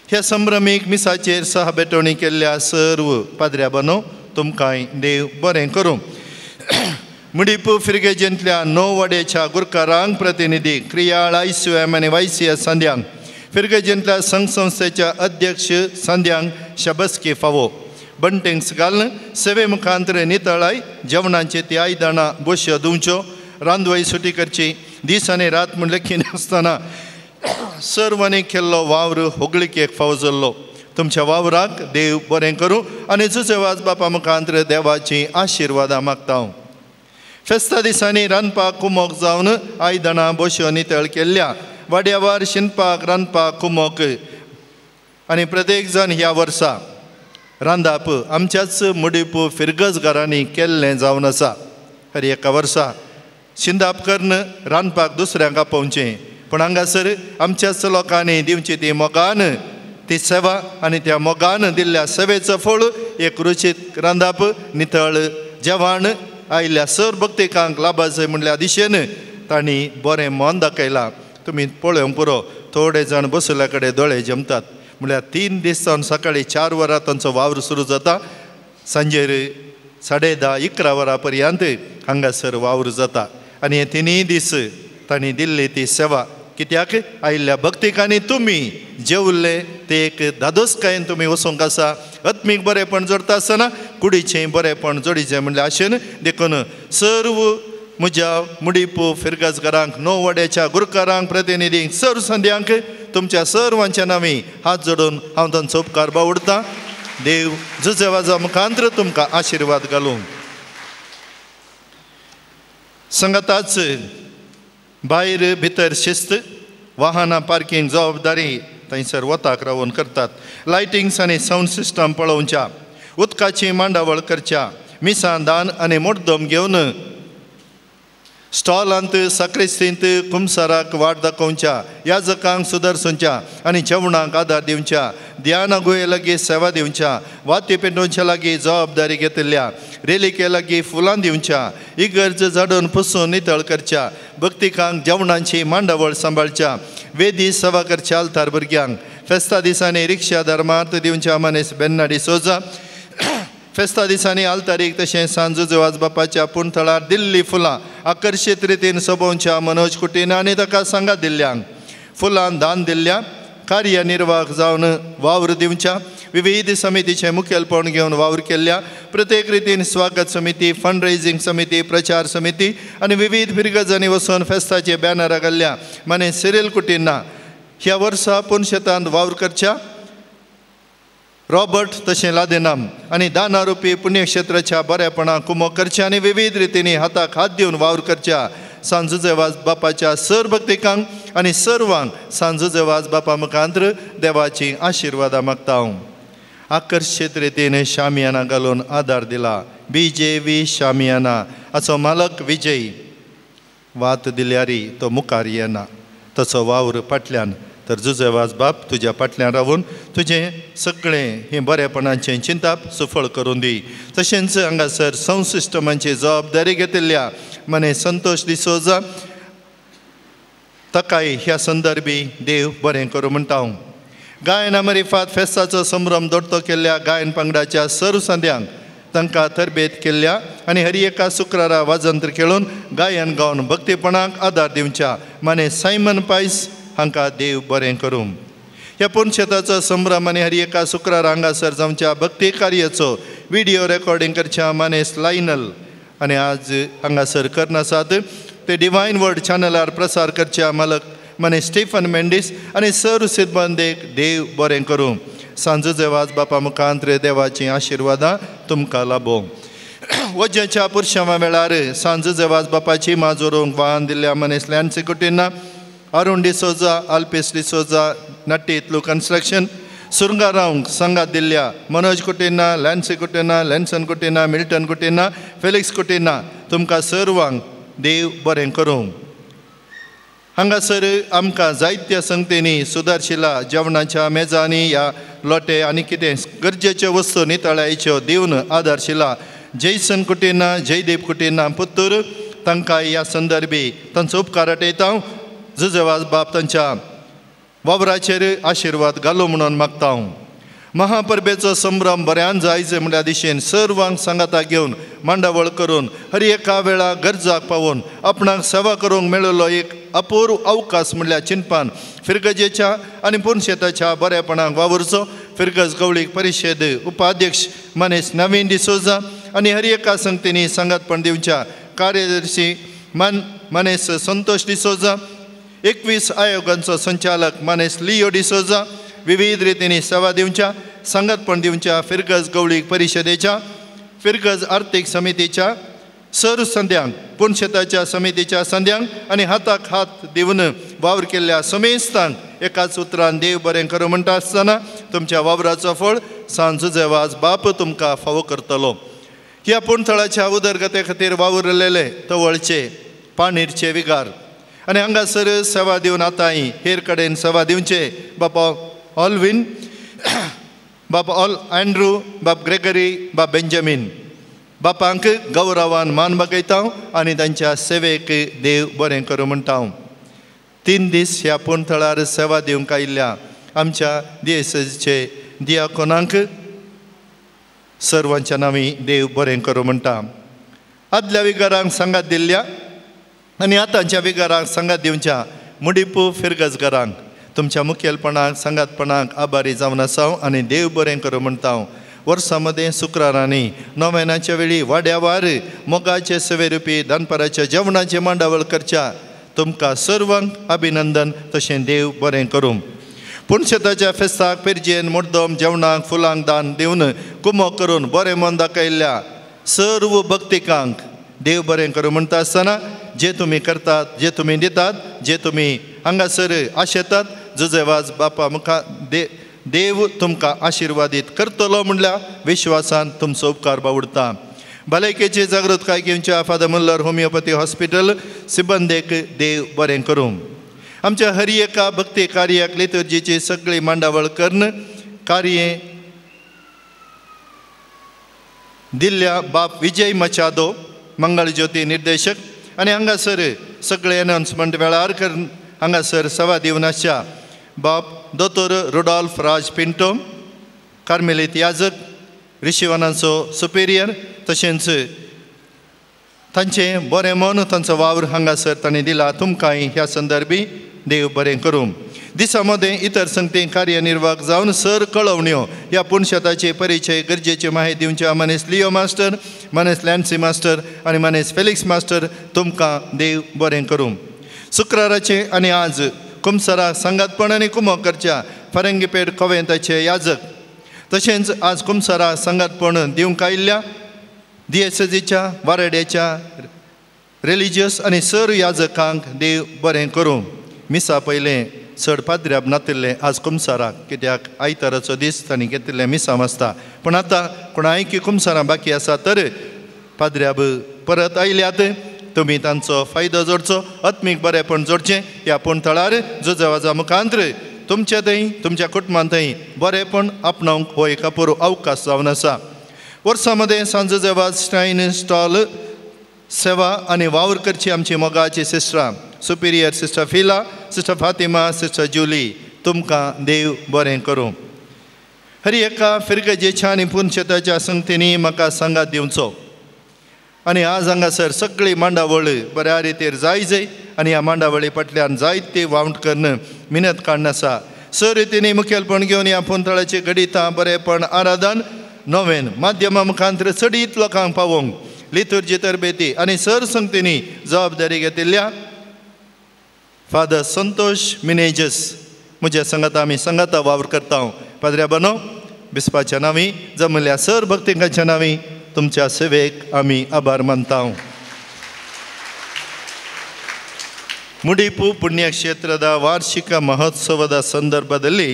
ह्या संभ्रमीक मिसाचेर सहा भेटवणी केल्ल्या सर्व पाद्र्या बानो तुमकांय देव बरें करूं. मुडीप फिर्गेजेंतल्या णव वाड्याच्या गुरकारांक प्रतिनिधी क्रियाळ आयसीएम आनी वायसीएस संद्यांक फिर्गेजेंतल्या संघ संस्थेच्या अध्यक्ष संद्यांक शबस्की फावो बंटिंग्स घालून सेवे मुखांतर नितळाय जेवणाची ती आयदनां बोश्यो धुवच्यो रांदवय सुटी करची दीस आनी रात म्हणलें नासतना सर्वांनी केल्लो वावर होगळिकेक फावो जाल्लो. तुमच्या वावराक देव बरें करूं आनी जुजे वाज बापा मुखांतर देवाची आशिर्वादां मागता हांव. फेस्ता दिसांनी रांदपाक कुमोक जावन आयदनां बोश्यो नितळ केल्ल्या वाड्यावार शिनपाक रांदपाक कुमोक आनी प्रत्येक जाण ह्या वर्सा रांदाप आमच्याच मुडीप फिरगज घरांनी केल्लें जावन आसा. हर एका वर्सा शिंदाप करून रांदपाक दुसऱ्यांक आपोवचें पूण हांगासर आमच्याच लोकांनी दिवची ती मोगान ती सेवा आनी त्या मोगान दिल्ल्या सेवेचो फळ एक रुचीक रांदाप नितळ जेवण आयिल्ल्या सर भक्तिकांक लाभाचें म्हणल्या दिशेन तांणी बरें मन दाखयलां. तुमी पळोवंक पुरो थोडे जाण बसल्या कडेन दोळे जमतात म्हणल्यार 3 दीस जावन सकाळी 4 वरां तांचो वावर सुरू जाता सांजेर 10:30 11 वरां पर्यंत हांगासर वावर जाता आनी हे 3 दीस तांणी दिल्ली ती सेवा कित्याक आयिल्ल्या भक्तिकांनी तुमी जेवल्ले ते एक धादोसकायेन तुमी वचूंक आसा. आत्मीक बरेंपण जोडटा आसतना कुडीचें बरेंपण जोडीचें म्हणल्यार आशेन देखून सर्व म्हज्या मुडीप फिरगजकारांक णव वाड्याच्या गुरकारांक प्रतिनिधींक सर्व संद्यांक तुमच्या सर्वांच्या नांवी हात जोडून हांव तांचो उपकार बावडता. देव जुजेवाजा मुखांत्र तुमकां आशिर्वाद घालूं. संगताच भायर भितर शिस्त वाहनां पार्किंग जबाबदारी थंयसर वताक रावन करतात. लायटिंग्स आनी सावंड सिस्टम पळोवच्या उदकाची मांडावळ करच्या मिसां दान आनी मुड्डम घेवन स्टॉलांत साक्रिस्तींत कुमसाराक वाट दाखोवच्या याजकांक सुदरसुंच्या आनी जेवणाक आदार दिवच्या ध्यान गुये लागीं सेवा दिवच्या वाती पेटोवच्या लागीं जबाबदारी घेतिल्ल्या रेलिके लागीं फुलां दिवच्या इगर्ज झाडून पुसून नितळ करच्या भक्तिकांक जेवणाची मांडावळ सांबाळच्या वेदी सेवा करच्या आल्तार भुरग्यांक फेस्ता दिसांनी रिक्षा धर्मार्थ दिवच्या मनीस बेन्नाडी सोजा फेस्ता दिसांनी आल्तारीक तशें सांजू वाज बापाच्या पुणथळार दिल्ली फुलां आकर्शीत रितीन सोबोवच्या मनोज कुटीन आनी ताका सांगात दिल्ल्यांक फुलां दान दिल्ल्या कार्यनिर्वाहक जावन वावर दिवच्या विविध समितीचें मुखेलपण घेवन वावर केल्ल्या प्रत्येक रितीन स्वागत समिती फंड रेजिंग समिती प्रचार समिती आनी विविध फिरगजांनी वचून फेस्ताचे बॅनरां घाल्ल्या माने सिरील कुटींना ह्या वर्सा पुनशेतांत वावर करच्या रॉबर्ट तशें लादेनाम आनी दानारुपी पुण्यक्षेत्राच्या बरेपणाक कुमोक करच्या आनी विविध रितींनी हाताक हात दिवन वावर करच्या सांजुजे वाज बापाच्या सर भक्तिकांक आनी सर्वांक सांजुजे वाज बापा मुखांत्र देवाची आशिर्वादां मागता हांव. आकर्शीत रितीन शामियाना घालून आदार दिला बी जे व्ही शामियाना हाचो मालक विजय वात दिल्यारी तो मुखार येना तसो वावर फाटल्यान तर जुजेवाज बाप तुज्या फाटल्यान रावून तुजें सगळें हें बरेपणाचें चिंताप सुफळ करून दी. तशेंच हांगासर सावंड सिस्टमाची जबाबदारी घेतिल्ल्या मने संतोष डिसोजा ताकाय ह्या संदर्भी देव बरें करूं म्हणटा हांव. गायन अमरिफात फेस्ताचो संभ्रम दोडतो केल्ल्या गायन पंगडाच्या सर्व संद्यांक तांकां तरबेत केल्ल्या आनी हर एका शुक्रारा वाजंत्र खेळून गायन गावन भक्तीपणाक आदार दिवच्या माने सायमन पायस हांकां देव बरें करूं. ह्या पुनशेताचो संभ्रम आनी हर एका शुक्रारा हांगासर जावच्या भक्ती कार्याचो विडियो रेकॉर्डिंग करच्या मानेस लायनल आनी आज हांगासर करनासात ते डिवायन वर्ड चॅनलार प्रसार करच्या मालक माने स्टीफन मेंडीस आनी सर्व सिद्धबंदेक देव बरें करूं. सांजो देवाज बापा मुखांत देवाचीं आशिर्वादां तुमकां लाबो. वज्याच्या पुरशांवा वेळार सांजो देवाज बापाची माजोरूंक वाहन दिल्ल्या मनीस लॅन्सी कुटिन्ना अरुण डिसोजा अल्पेस डिसोजा नट्टी इतलू कन्स्ट्रक्शन सुरंगा रावंक संगात दिल्ल्या मनोज कुटिन्ना लॅन्सी कुटिन्ना लॅन्सन कुटिन्ना मिल्टन कुटिन्ना फेलिक्स कुटिन्ना तुमकां सर्वांक देव बरें करूं. हांगासर आमकां जायत्या संगतींनी सुदारशिला जेवणाच्या मेजांनी ह्या लोटे आनी कितें गरजेच्यो वस्तू नितळायच्यो दिवन आदारशिला जयसन कुटिन्ना जयदीप कुटिन्ना पुत्तूर तांकां ह्या संदर्भी तांचो उपकार आटयता. जुजेवाज बाप तांच्या वावराचेर आशिर्वाद घालू म्हणून मागता हांव. महापरबेचो संभ्रम बऱ्यान जायचे म्हणल्या दिशेन सर्वांक सांगाता घेवन मांडावळ करून हर एका वेळा गरजाक पावोवन आपणाक सेवा करूंक मेळिल्लो एक अपूर्व अवकाश म्हणल्यार चिंतपान फिरगजेच्या आनी पुनशेताच्या बरेपणाक वावुरचो फिरगज गवळीक परिशद उपाध्यक्ष मनीस नवीन डिसोजा आनी हर एका संगतींनी सांगातपण दिवच्या कार्यदर्शी मनीस संतोष डिसोजा 21 आयोगांचो संचालक मनीस लियो डिसोजा विविध रितींनी सेवा दिवच्या सांगातपण दिवच्या फिरगज गवळीक परिशदेच्या फिरगज आर्थीक समितीच्या सर संद्यांक पुनशेताच्या समितीच्या संद्यांक आनी हाताक हात दिवन वावर केल्ल्या समेस्तांक एकाच उतरान देव बरें करूं म्हणटा आसतना तुमच्या वावराचो फळ सांजो देवाज बाप तुमकां फावो करतलो. ह्या पुणथळाच्या उदरगते खातीर वावुरलेले तवळचे पाणीरचे विगार आनी हांगासर सेवा दिवन आतांय हेर कडेन सेवा दिवचे बापा ऑलवीन बाप ऑल अँड्रू बाप ग्रेगरी बाप बेंजामीन बापांक गौरवान मान बागयता आनी तांच्या सेवेक देव बरें करूं म्हणटा हांव. 3 दीस ह्या पुणथळार सेवा दिवंक आयिल्ल्या आमच्या दियेसेचे दियाकोनांक सर्वांच्या नांवी देव बरें करूं म्हणटा. आदल्या विगारांक सांगात दिल्ल्या आनी आतांच्या विगारांक सांगात दिवच्या मुडीपू फिरगजगारांक तुमच्या मुखेलपणाक सांगातपणाक आभारी जावन आसा आनी देव बरें करूं म्हणटा हांव. वर्सां मदें शुक्रारांनी नोवेनाच्या वेळी वाड्यावार मोगाचे सेवेरुपी दनपाराच्या जेवणाचे मांडावळ करच्या तुमकां सर्वांक अभिनंदन तशें देव बरें करूं. पुणशेताच्या फेस्ताक पिरजेन मुड्डम जेवणाक फुलांक दान दिवन कुमो करून बरें मन दाखयल्ल्या सर्व भक्तिकांक देव बरें करूं म्हणटा आसतना जे तुमी करतात जे तुमी दितात जे तुमी हांगासर आशेतात जुजेवाज बापा मुखार देव तुमकां आशिर्वादीत करतलो म्हणल्यार विश्वासान तुमचो उपकार बावडता. भलायकेची जागृतकाय घेवच्या फादर मुल्लर होमिओपॅथी हॉस्पिटल सिबंदेक देव बरें करूं. आमच्या हर एका भक्ती कार्याक लितुर्जीची सगळी मांडावळ करून कार्य दिल्ल्या बाप विजय मचादो मंगळज्योती निर्देशक आनी हांगासर सगळे अनाउन्समेंट वेळार करून हांगासर सेवा दिवन आसच्या बाप दोतोर रुडॉल्फ राज पिंटो कार्मेलीत याजक रिशिवनाचो सुपिरियर तशेंच तांचें बरें मन तांचो वावर हांगासर तांणी दिला तुमकांय ह्या संदर्भी देव बरें करूं. दिसा मदें इतर संगती कार्यनिर्वाहक जावन सर कळोवण्यो ह्या पुणशेताचे परिचय गरजेची माहिती दिवच्या मनीस लियो मास्टर मनीस लॅन्सी मास्टर आनी मनीस फेलिक्स मास्टर तुमकां देव बरें करूं. शुक्राराचे आनी आज कुमसरा सांगातपण आनी कुमो करच्या फरंगीपेठ कोवेंताचे याजक तशेंच आज कुमसरा सांगातपण दिवंक आयिल्ल्या दियेसजीच्या वारड्याच्या रिलिजियस आनी सर याजकांक देव बरें करूं. मिसा पयलें चड पाद्र्याब नातिल्लें आज कुमसाराक कित्याक आयताराचो दीस तांणी घेतिल्लें मिसांव आसता पूण आतां कोणायकी कुमसारां बाकी आसा तर पाद्र्याब परत आयल्यात तुमी तांचो फायदो जोडचो आत्मीक बरेंपण जोडचें ह्या पूण थळार जुजवाजा मुखांत्र तुमच्या थंय तुमच्या कुटुंबांत थंय बरेंपण आपणावंक हो एक अपुरो अवकाश जावन आसा. वर्सां मदें सांजुजेवाज श्रायन स्टॉल सेवा आनी वावर करची आमची मोगाची सिस्टरां superior sister Fila, sister Fatima, sister Julie तुमकां देव बरें करूं. हर एका फिरगजेच्या आनी पुनशेताच्या संगतींनी म्हाका सांगात दिवचो आनी आज हांगासर सगळी मांडावळ बऱ्या रितीर जाय जाय आनी ह्या मांडावळी फाटल्यान जायती वावंट करून मिनत काडून आसा. स रितींनी मुखेलपण घेवन ह्या पुंतळाची घडितां बरेंपण आराधन नवेन माध्यमा मुखांतर चडीत लोकांक पावोवंक लितुर्जी तरबेती आनी सर संगतींनी जबाबदारी घेतिल्ल्या फादर संतोष मिनेजस म्हज्या संगाता आमी संगाता वावर करता. पाद्र्या बनो बिस्पाच्या नांवी जमल्या सर भक्तिंकाच्या नांवी तुमच्या सेवेक आमी आभार मानता. ಮುಡಿಪು ಪುಣ್ಯಕ್ಷೇತ್ರದ ವಾರ್ಷಿಕ ಮಹೋತ್ಸವದ ಸಂದರ್ಭದಲ್ಲಿ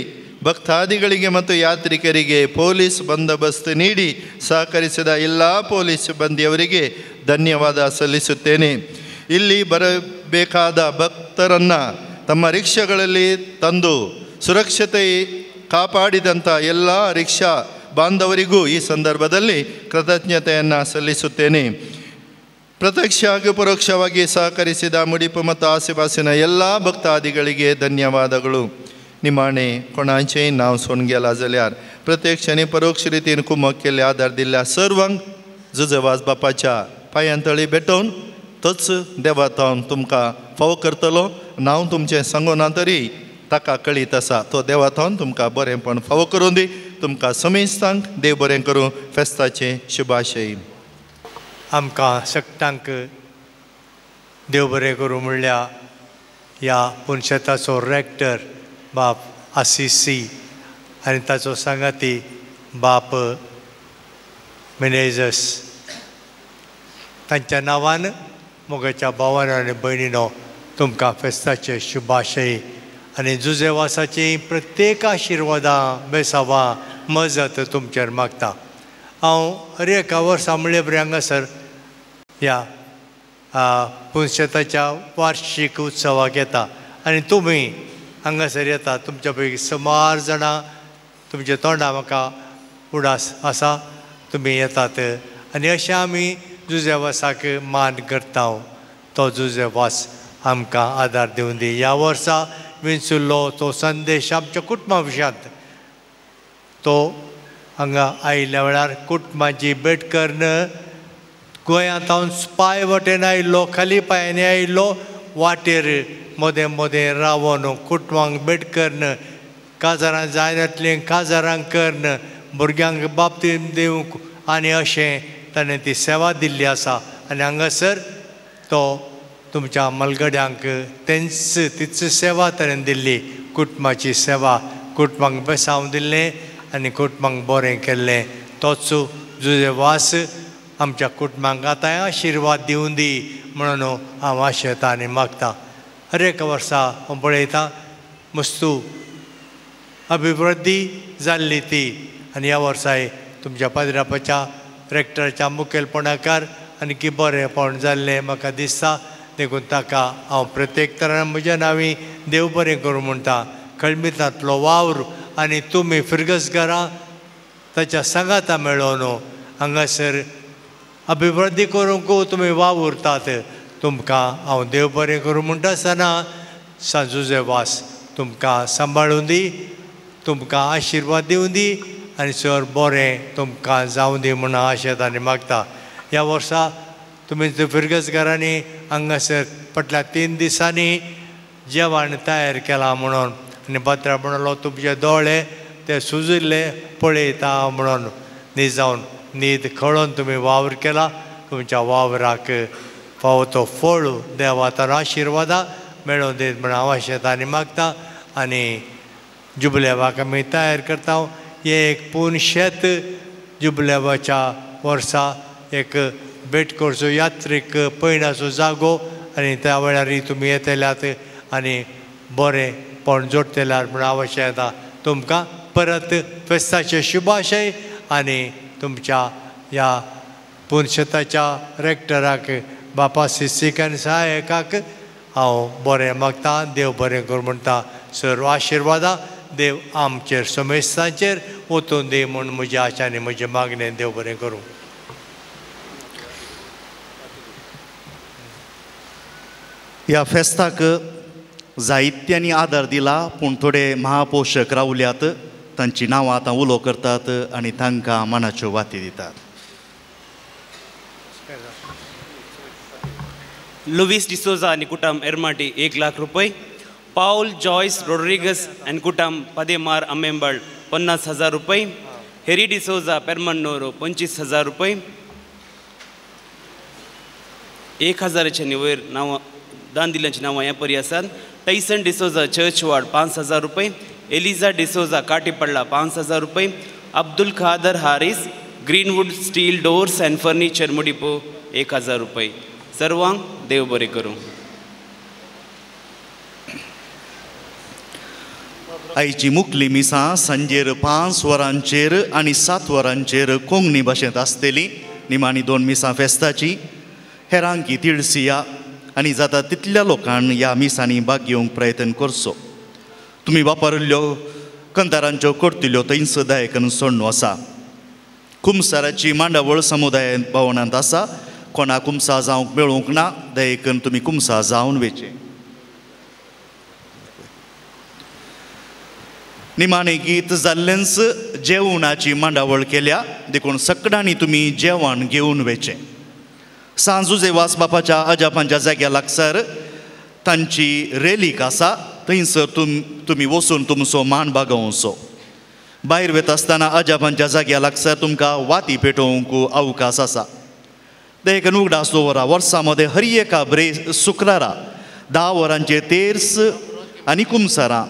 ಭಕ್ತಾದಿಗಳಿಗೆ ಮತ್ತು ಯಾತ್ರಿಕರಿಗೆ ಪೊಲೀಸ್ ಬಂದೋಬಸ್ತ್ ನೀಡಿ ಸಹಕರಿಸಿದ ಎಲ್ಲ ಪೊಲೀಸ್ ಸಿಬ್ಬಂದಿಯವರಿಗೆ ಧನ್ಯವಾದ ಸಲ್ಲಿಸುತ್ತೇನೆ. ಇಲ್ಲಿ ಬರಬೇಕಾದ ಭಕ್ತರನ್ನು ತಮ್ಮ ರಿಕ್ಷಾಗಳಲ್ಲಿ ತಂದು ಸುರಕ್ಷತೆ ಕಾಪಾಡಿದಂಥ ಎಲ್ಲ ರಿಕ್ಷಾ ಬಾಂಧವರಿಗೂ ಈ ಸಂದರ್ಭದಲ್ಲಿ ಕೃತಜ್ಞತೆಯನ್ನು ಸಲ್ಲಿಸುತ್ತೇನೆ. ಪ್ರತ್ಯಕ್ಷ ಹಾಗೂ ಪರೋಕ್ಷವಾಗಿ ಸಹಕರಿಸಿದ ಮುಡಿಪು ಮತ್ತು ಆಸುಪಾಸಿನ ಎಲ್ಲ ಭಕ್ತಾದಿಗಳಿಗೆ ಧನ್ಯವಾದಗಳು. निमाणे कोणाचें नांव सोडून गेलां जाल्यार प्रत्यक्ष आनी परोक्ष रितीन कुमक केल्ले आदार दिल्ल्या सर्वांक जुजवाज बापाच्या पांयांतळी भेटोवन तोच देवातावन तुमकां फावो करतलो. नांव तुमचें सांगूना तरी ताका कळीत आसा तो देवातावन तुमकां बरेंपण फावो करूं दी. तुमकां समेस्तांक देव बरें करूं. फेस्ताचें शुभाशय. आमकां सगटांक देव बरें करूं म्हणल्यार ह्या पुनशेताचो रॅक्टर बाप आसिसी आनी ताचो सांगाती बाप मिनेजस तांच्या नांवान मोगाच्या भावान आनी भयणीनो तुमकां फेस्ताचे शुभाशय आनी जुजेवासाची प्रत्येक आशिर्वादां बेसावां मजत तुमचेर मागता. हांव हर एका वर्सा म्हणले बरें हांगासर ह्या पुनशेताच्या वार्षीक उत्सवाक येता आनी तुमी हांगासर येता. तुमच्या पैकी सुमार जाणां तुमच्या तोंडा म्हाका उडास आसा तुमी येतात आनी अशें आमी जुजेवासाक मान करता. तो जुजेवास आमकां आदार दिवन दी. ह्या वर्सा विंचुल्लो तो संदेश आमच्या कुटुंबा विशयांत तो हांगा आयिल्ल्या वेळार कुटुंबाची भेट करून गोंयांत हांव पांय वटेन आयिल्लो, खाली पांयांनी आयिल्लो, वाटेर मदें मदें रावन कुटुंबांक भेट करून काजारां जायनातलीं काजारां करून भुरग्यांक बाप्तीम दिवंक आनी अशें ताणें ती सेवा दिल्ली आसा. आनी हांगासर तो तुमच्या मलगड्यांक तेंच तीच सेवा ताणें दिल्ली, कुटुंबाची सेवा, कुटुंबांक बेसांव दिल्लें आनी कुटुंबांक बरें केल्लें. तोच जुजेवास आमच्या कुटुंबांक आतां आशिर्वाद दिवन दी म्हणून हांव आशेता आनी मागता. हर एका वर्सा हांव पळयतां मस्तू अभिवृद्धी जाल्ली ती आनी ह्या वर्साय तुमच्या पाद्रापाच्या रॅक्टराच्या मुखेलपणाकार आनी की बरेंपण जाल्लें म्हाका दिसता. देखून ताका हांव प्रत्येक तरान म्हज्या नांवी देव बरें करूं म्हणटा. खळमितांतलो वावर आनी तुमी फिरगसघरां ताच्या सांगाता मेळोवन हांगासर अभिवृद्धी करूंक तुमी वावुरतात. तुमकां हांव देव बरें करूं म्हणटा आसतना सांजुजेवास तुमकां सांबाळून दी, तुमकां आशिर्वाद दिवन दी आनी सर बरें तुमकां जावं दी म्हूण आशेता आनी मागता. ह्या वर्सा तुमी फिरगसघरांनी हांगासर फाटल्या 3 दिसांनी जेवण तयार केलां म्हणून आनी पात्रा म्हणलो तुमचे दोळे ते सुजिल्ले पळयता म्हणून न्हीद जावन न्हीद खळोन तुमी वावर केला. तुमच्या वावराक फावो तो फळ देवा तार आशिर्वादां मेळोवन दीत म्हूण हांव आशेता आनी मागता. आनी जुबलेवाक आमी तयार करता. हें एक पूर्ण शेत जुबलेवाच्या वर्सा एक भेट करचो यात्रीक पयणाचो जागो आनी त्या वेळार तुमी येतल्यात आनी बरें पण जोडटल्यार म्हूण हांव अशें येता. तुमकां परत फेस्ताचे शुभाशय आनी तुमच्या ह्या पुनशताच्या रेक्टराक बापा सिसीक आनी सहायकाक हांव बरें मागता. देव बरें करूं म्हणटा. सर्व आशिर्वादां देव आमचेर समेस्तांचेर वतून दी म्हूण म्हजी आशा आनी म्हजें मागणें. देव बरें करूं. ह्या फेस्ताक जायत्यांनी आदार दिला पूण थोडे महापोशक रावल्यात तांची नांवां आतां उलो करतात आनी तांकां मानाच्यो वाती दितात. लुवीस डिसोजा आनी कुटुंब एरमाटी 1 लाख रुपये. पावल जॉयस रोड्रिगस आनी कुटुंब पदेमार अमेंबळ 50,000 रुपये. हेरी डिसोजा पेरमन्नोरो 25,000 रुपये. 1,000 वयर नांवां दान दिल्ल्याची नांवां ह्या परी आसात. टायसन डिसोजा चर्च वार्ड 5,000 रुपये. एलिजा डिसोजा काटीपडला 5,000 रुपये. Abdul Khader Haris Greenwood steel doors and furniture Mudipu 1,000 रुपये. सर्वांक देव बरें करूं. आयची मुखली मिसां सांजेर 5 वरांचेर आनी 7 वरांचेर कोंकणी भाशेंत आसतली. निमाणी 2 मिसां फेस्ताची. हेरांकी तिळसिया आनी जाता तितल्या लोकांक ह्या मिसांनी भाग घेवंक प्रयत्न करचो. तुमी वापरिल्ल्यो कंतारांच्यो करतिल्यो थंयच दायकन सोडणू आसा. कुमसाराची मांडावळ समुदाय भवनांत आसा. कोणा कुमसा जावंक मेळूंक ना दयेकन तुमी कुमसा जावन वेचें. निमाणें गीत जाल्लेंच जेवणाची मांडावळ केल्या देखून सगळ्यांनी तुमी जेवण घेवन वेचें. सांजुजे वास बापाच्या अजापांच्या जाग्या लागसार तांची रेलीक आसा थंयसर तुमी वचून तुमचो मान बागोवचो. भायर वता आसतना अजापांच्या जाग्या लागसार तुमकां वाती पेटोवंक अवकाश आसा. देखून उगडास दवरा वर्सां मदें हर एका ब्रे शुक्रारा 10 वरांचेर तेर्स आनी कुमसारां,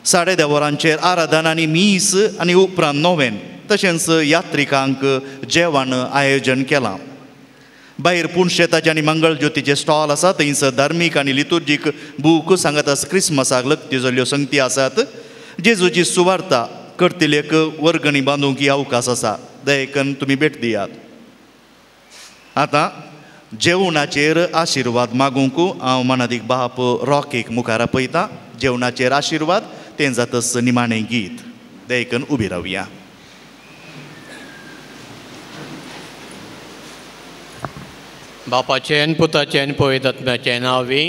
10:30 वरांचेर आराधना आनी मीस आनी उपरांत नोवेन तशेंच यात्रिकांक जेवण आयोजन केलां. भायर पुणशेताचे आनी मंगळज्योतीचे स्टॉल आसा थंयसर धार्मीक आनी लितुर्जीक बूक सांगात क्रिसमसाक लग्ती जाल्ल्यो संगती आसात. जेजूची सुवार्ता करतलेक वर्गणी बांदूंक ही अवकाश आसा. दयेकन तुमी भेट दियात. आतां जेवणाचेर आशिर्वाद मागूंक हांव मनादीक बाप रॉकीक मुखार आपयता. जेवणाचेर आशिर्वाद तें जातच निमाणें गीत. दयेकन उबी रावया. बापाचें पुताचें पवित्र आत्म्याचें नांवी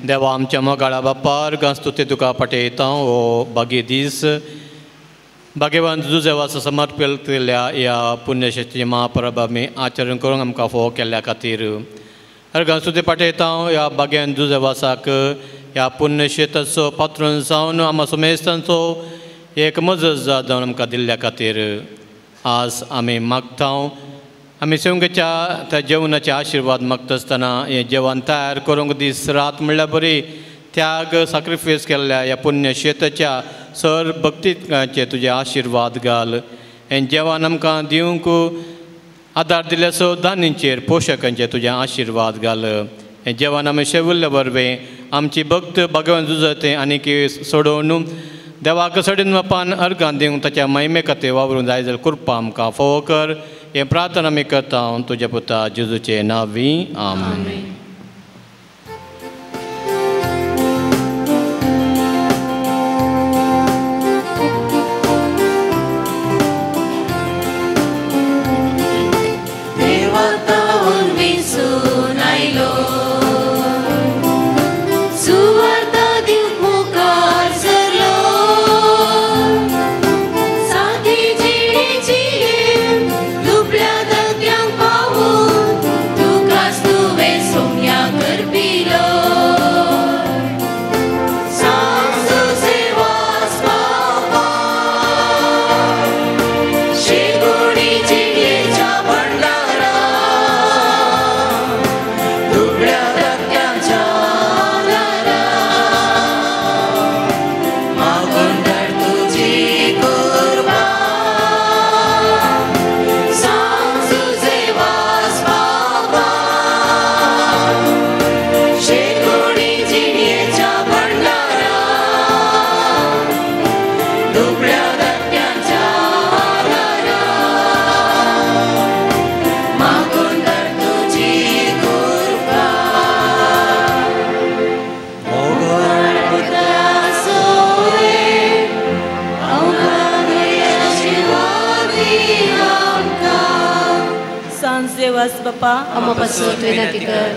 देवा आमच्या मोगाळा बापार स्तुती तुका पाठयता. हो भाग्य दीस भाग्यवान जुजेवास समर्पण केल्ल्या ह्या पुण्यशक्ती महापरब आमी आचरण करूंक आमकां फावो केल्ल्या खातीर अर्घां स्तुती पाठयता. ह्या भाग्यान जुजेवासाक ह्या पुण्यशेताचो पात्रण जावन आमा समेस्तांचो एक मजत जावन आमकां दिल्ल्या खातीर आज आमी मागता. आमी सेवंगेच्या त्या जेवणाचे आशिर्वाद मागता आसतना हें जेवण तयार करूंक दीस रात म्हणल्यार बरी त्याग साक्रिफायस केल्ल्या ह्या पुण्यशेताच्या सर भक्तीचे तुजे आशिर्वाद घाल. हें जेवण आमकां दिवंक आदार दिल्या सो दानींचेर पोशकांचे तुजे आशिर्वाद घाल. हें जेवण आमी शेवल्ले वरवीं आमची भक्त भगवान जुजते आनीक सोडोवन देवाक सडीन बापान अर्गां दिवंक ताच्या महिमे खातीर वावरूंक जाय जाल्यार कृपा आमकां फावो कर. हें प्रार्थना आमी करता तुज्या पुता जेजूचे नांवी. आमेन. Tuve जुजे वास बापा आमा पासून विनंती कर.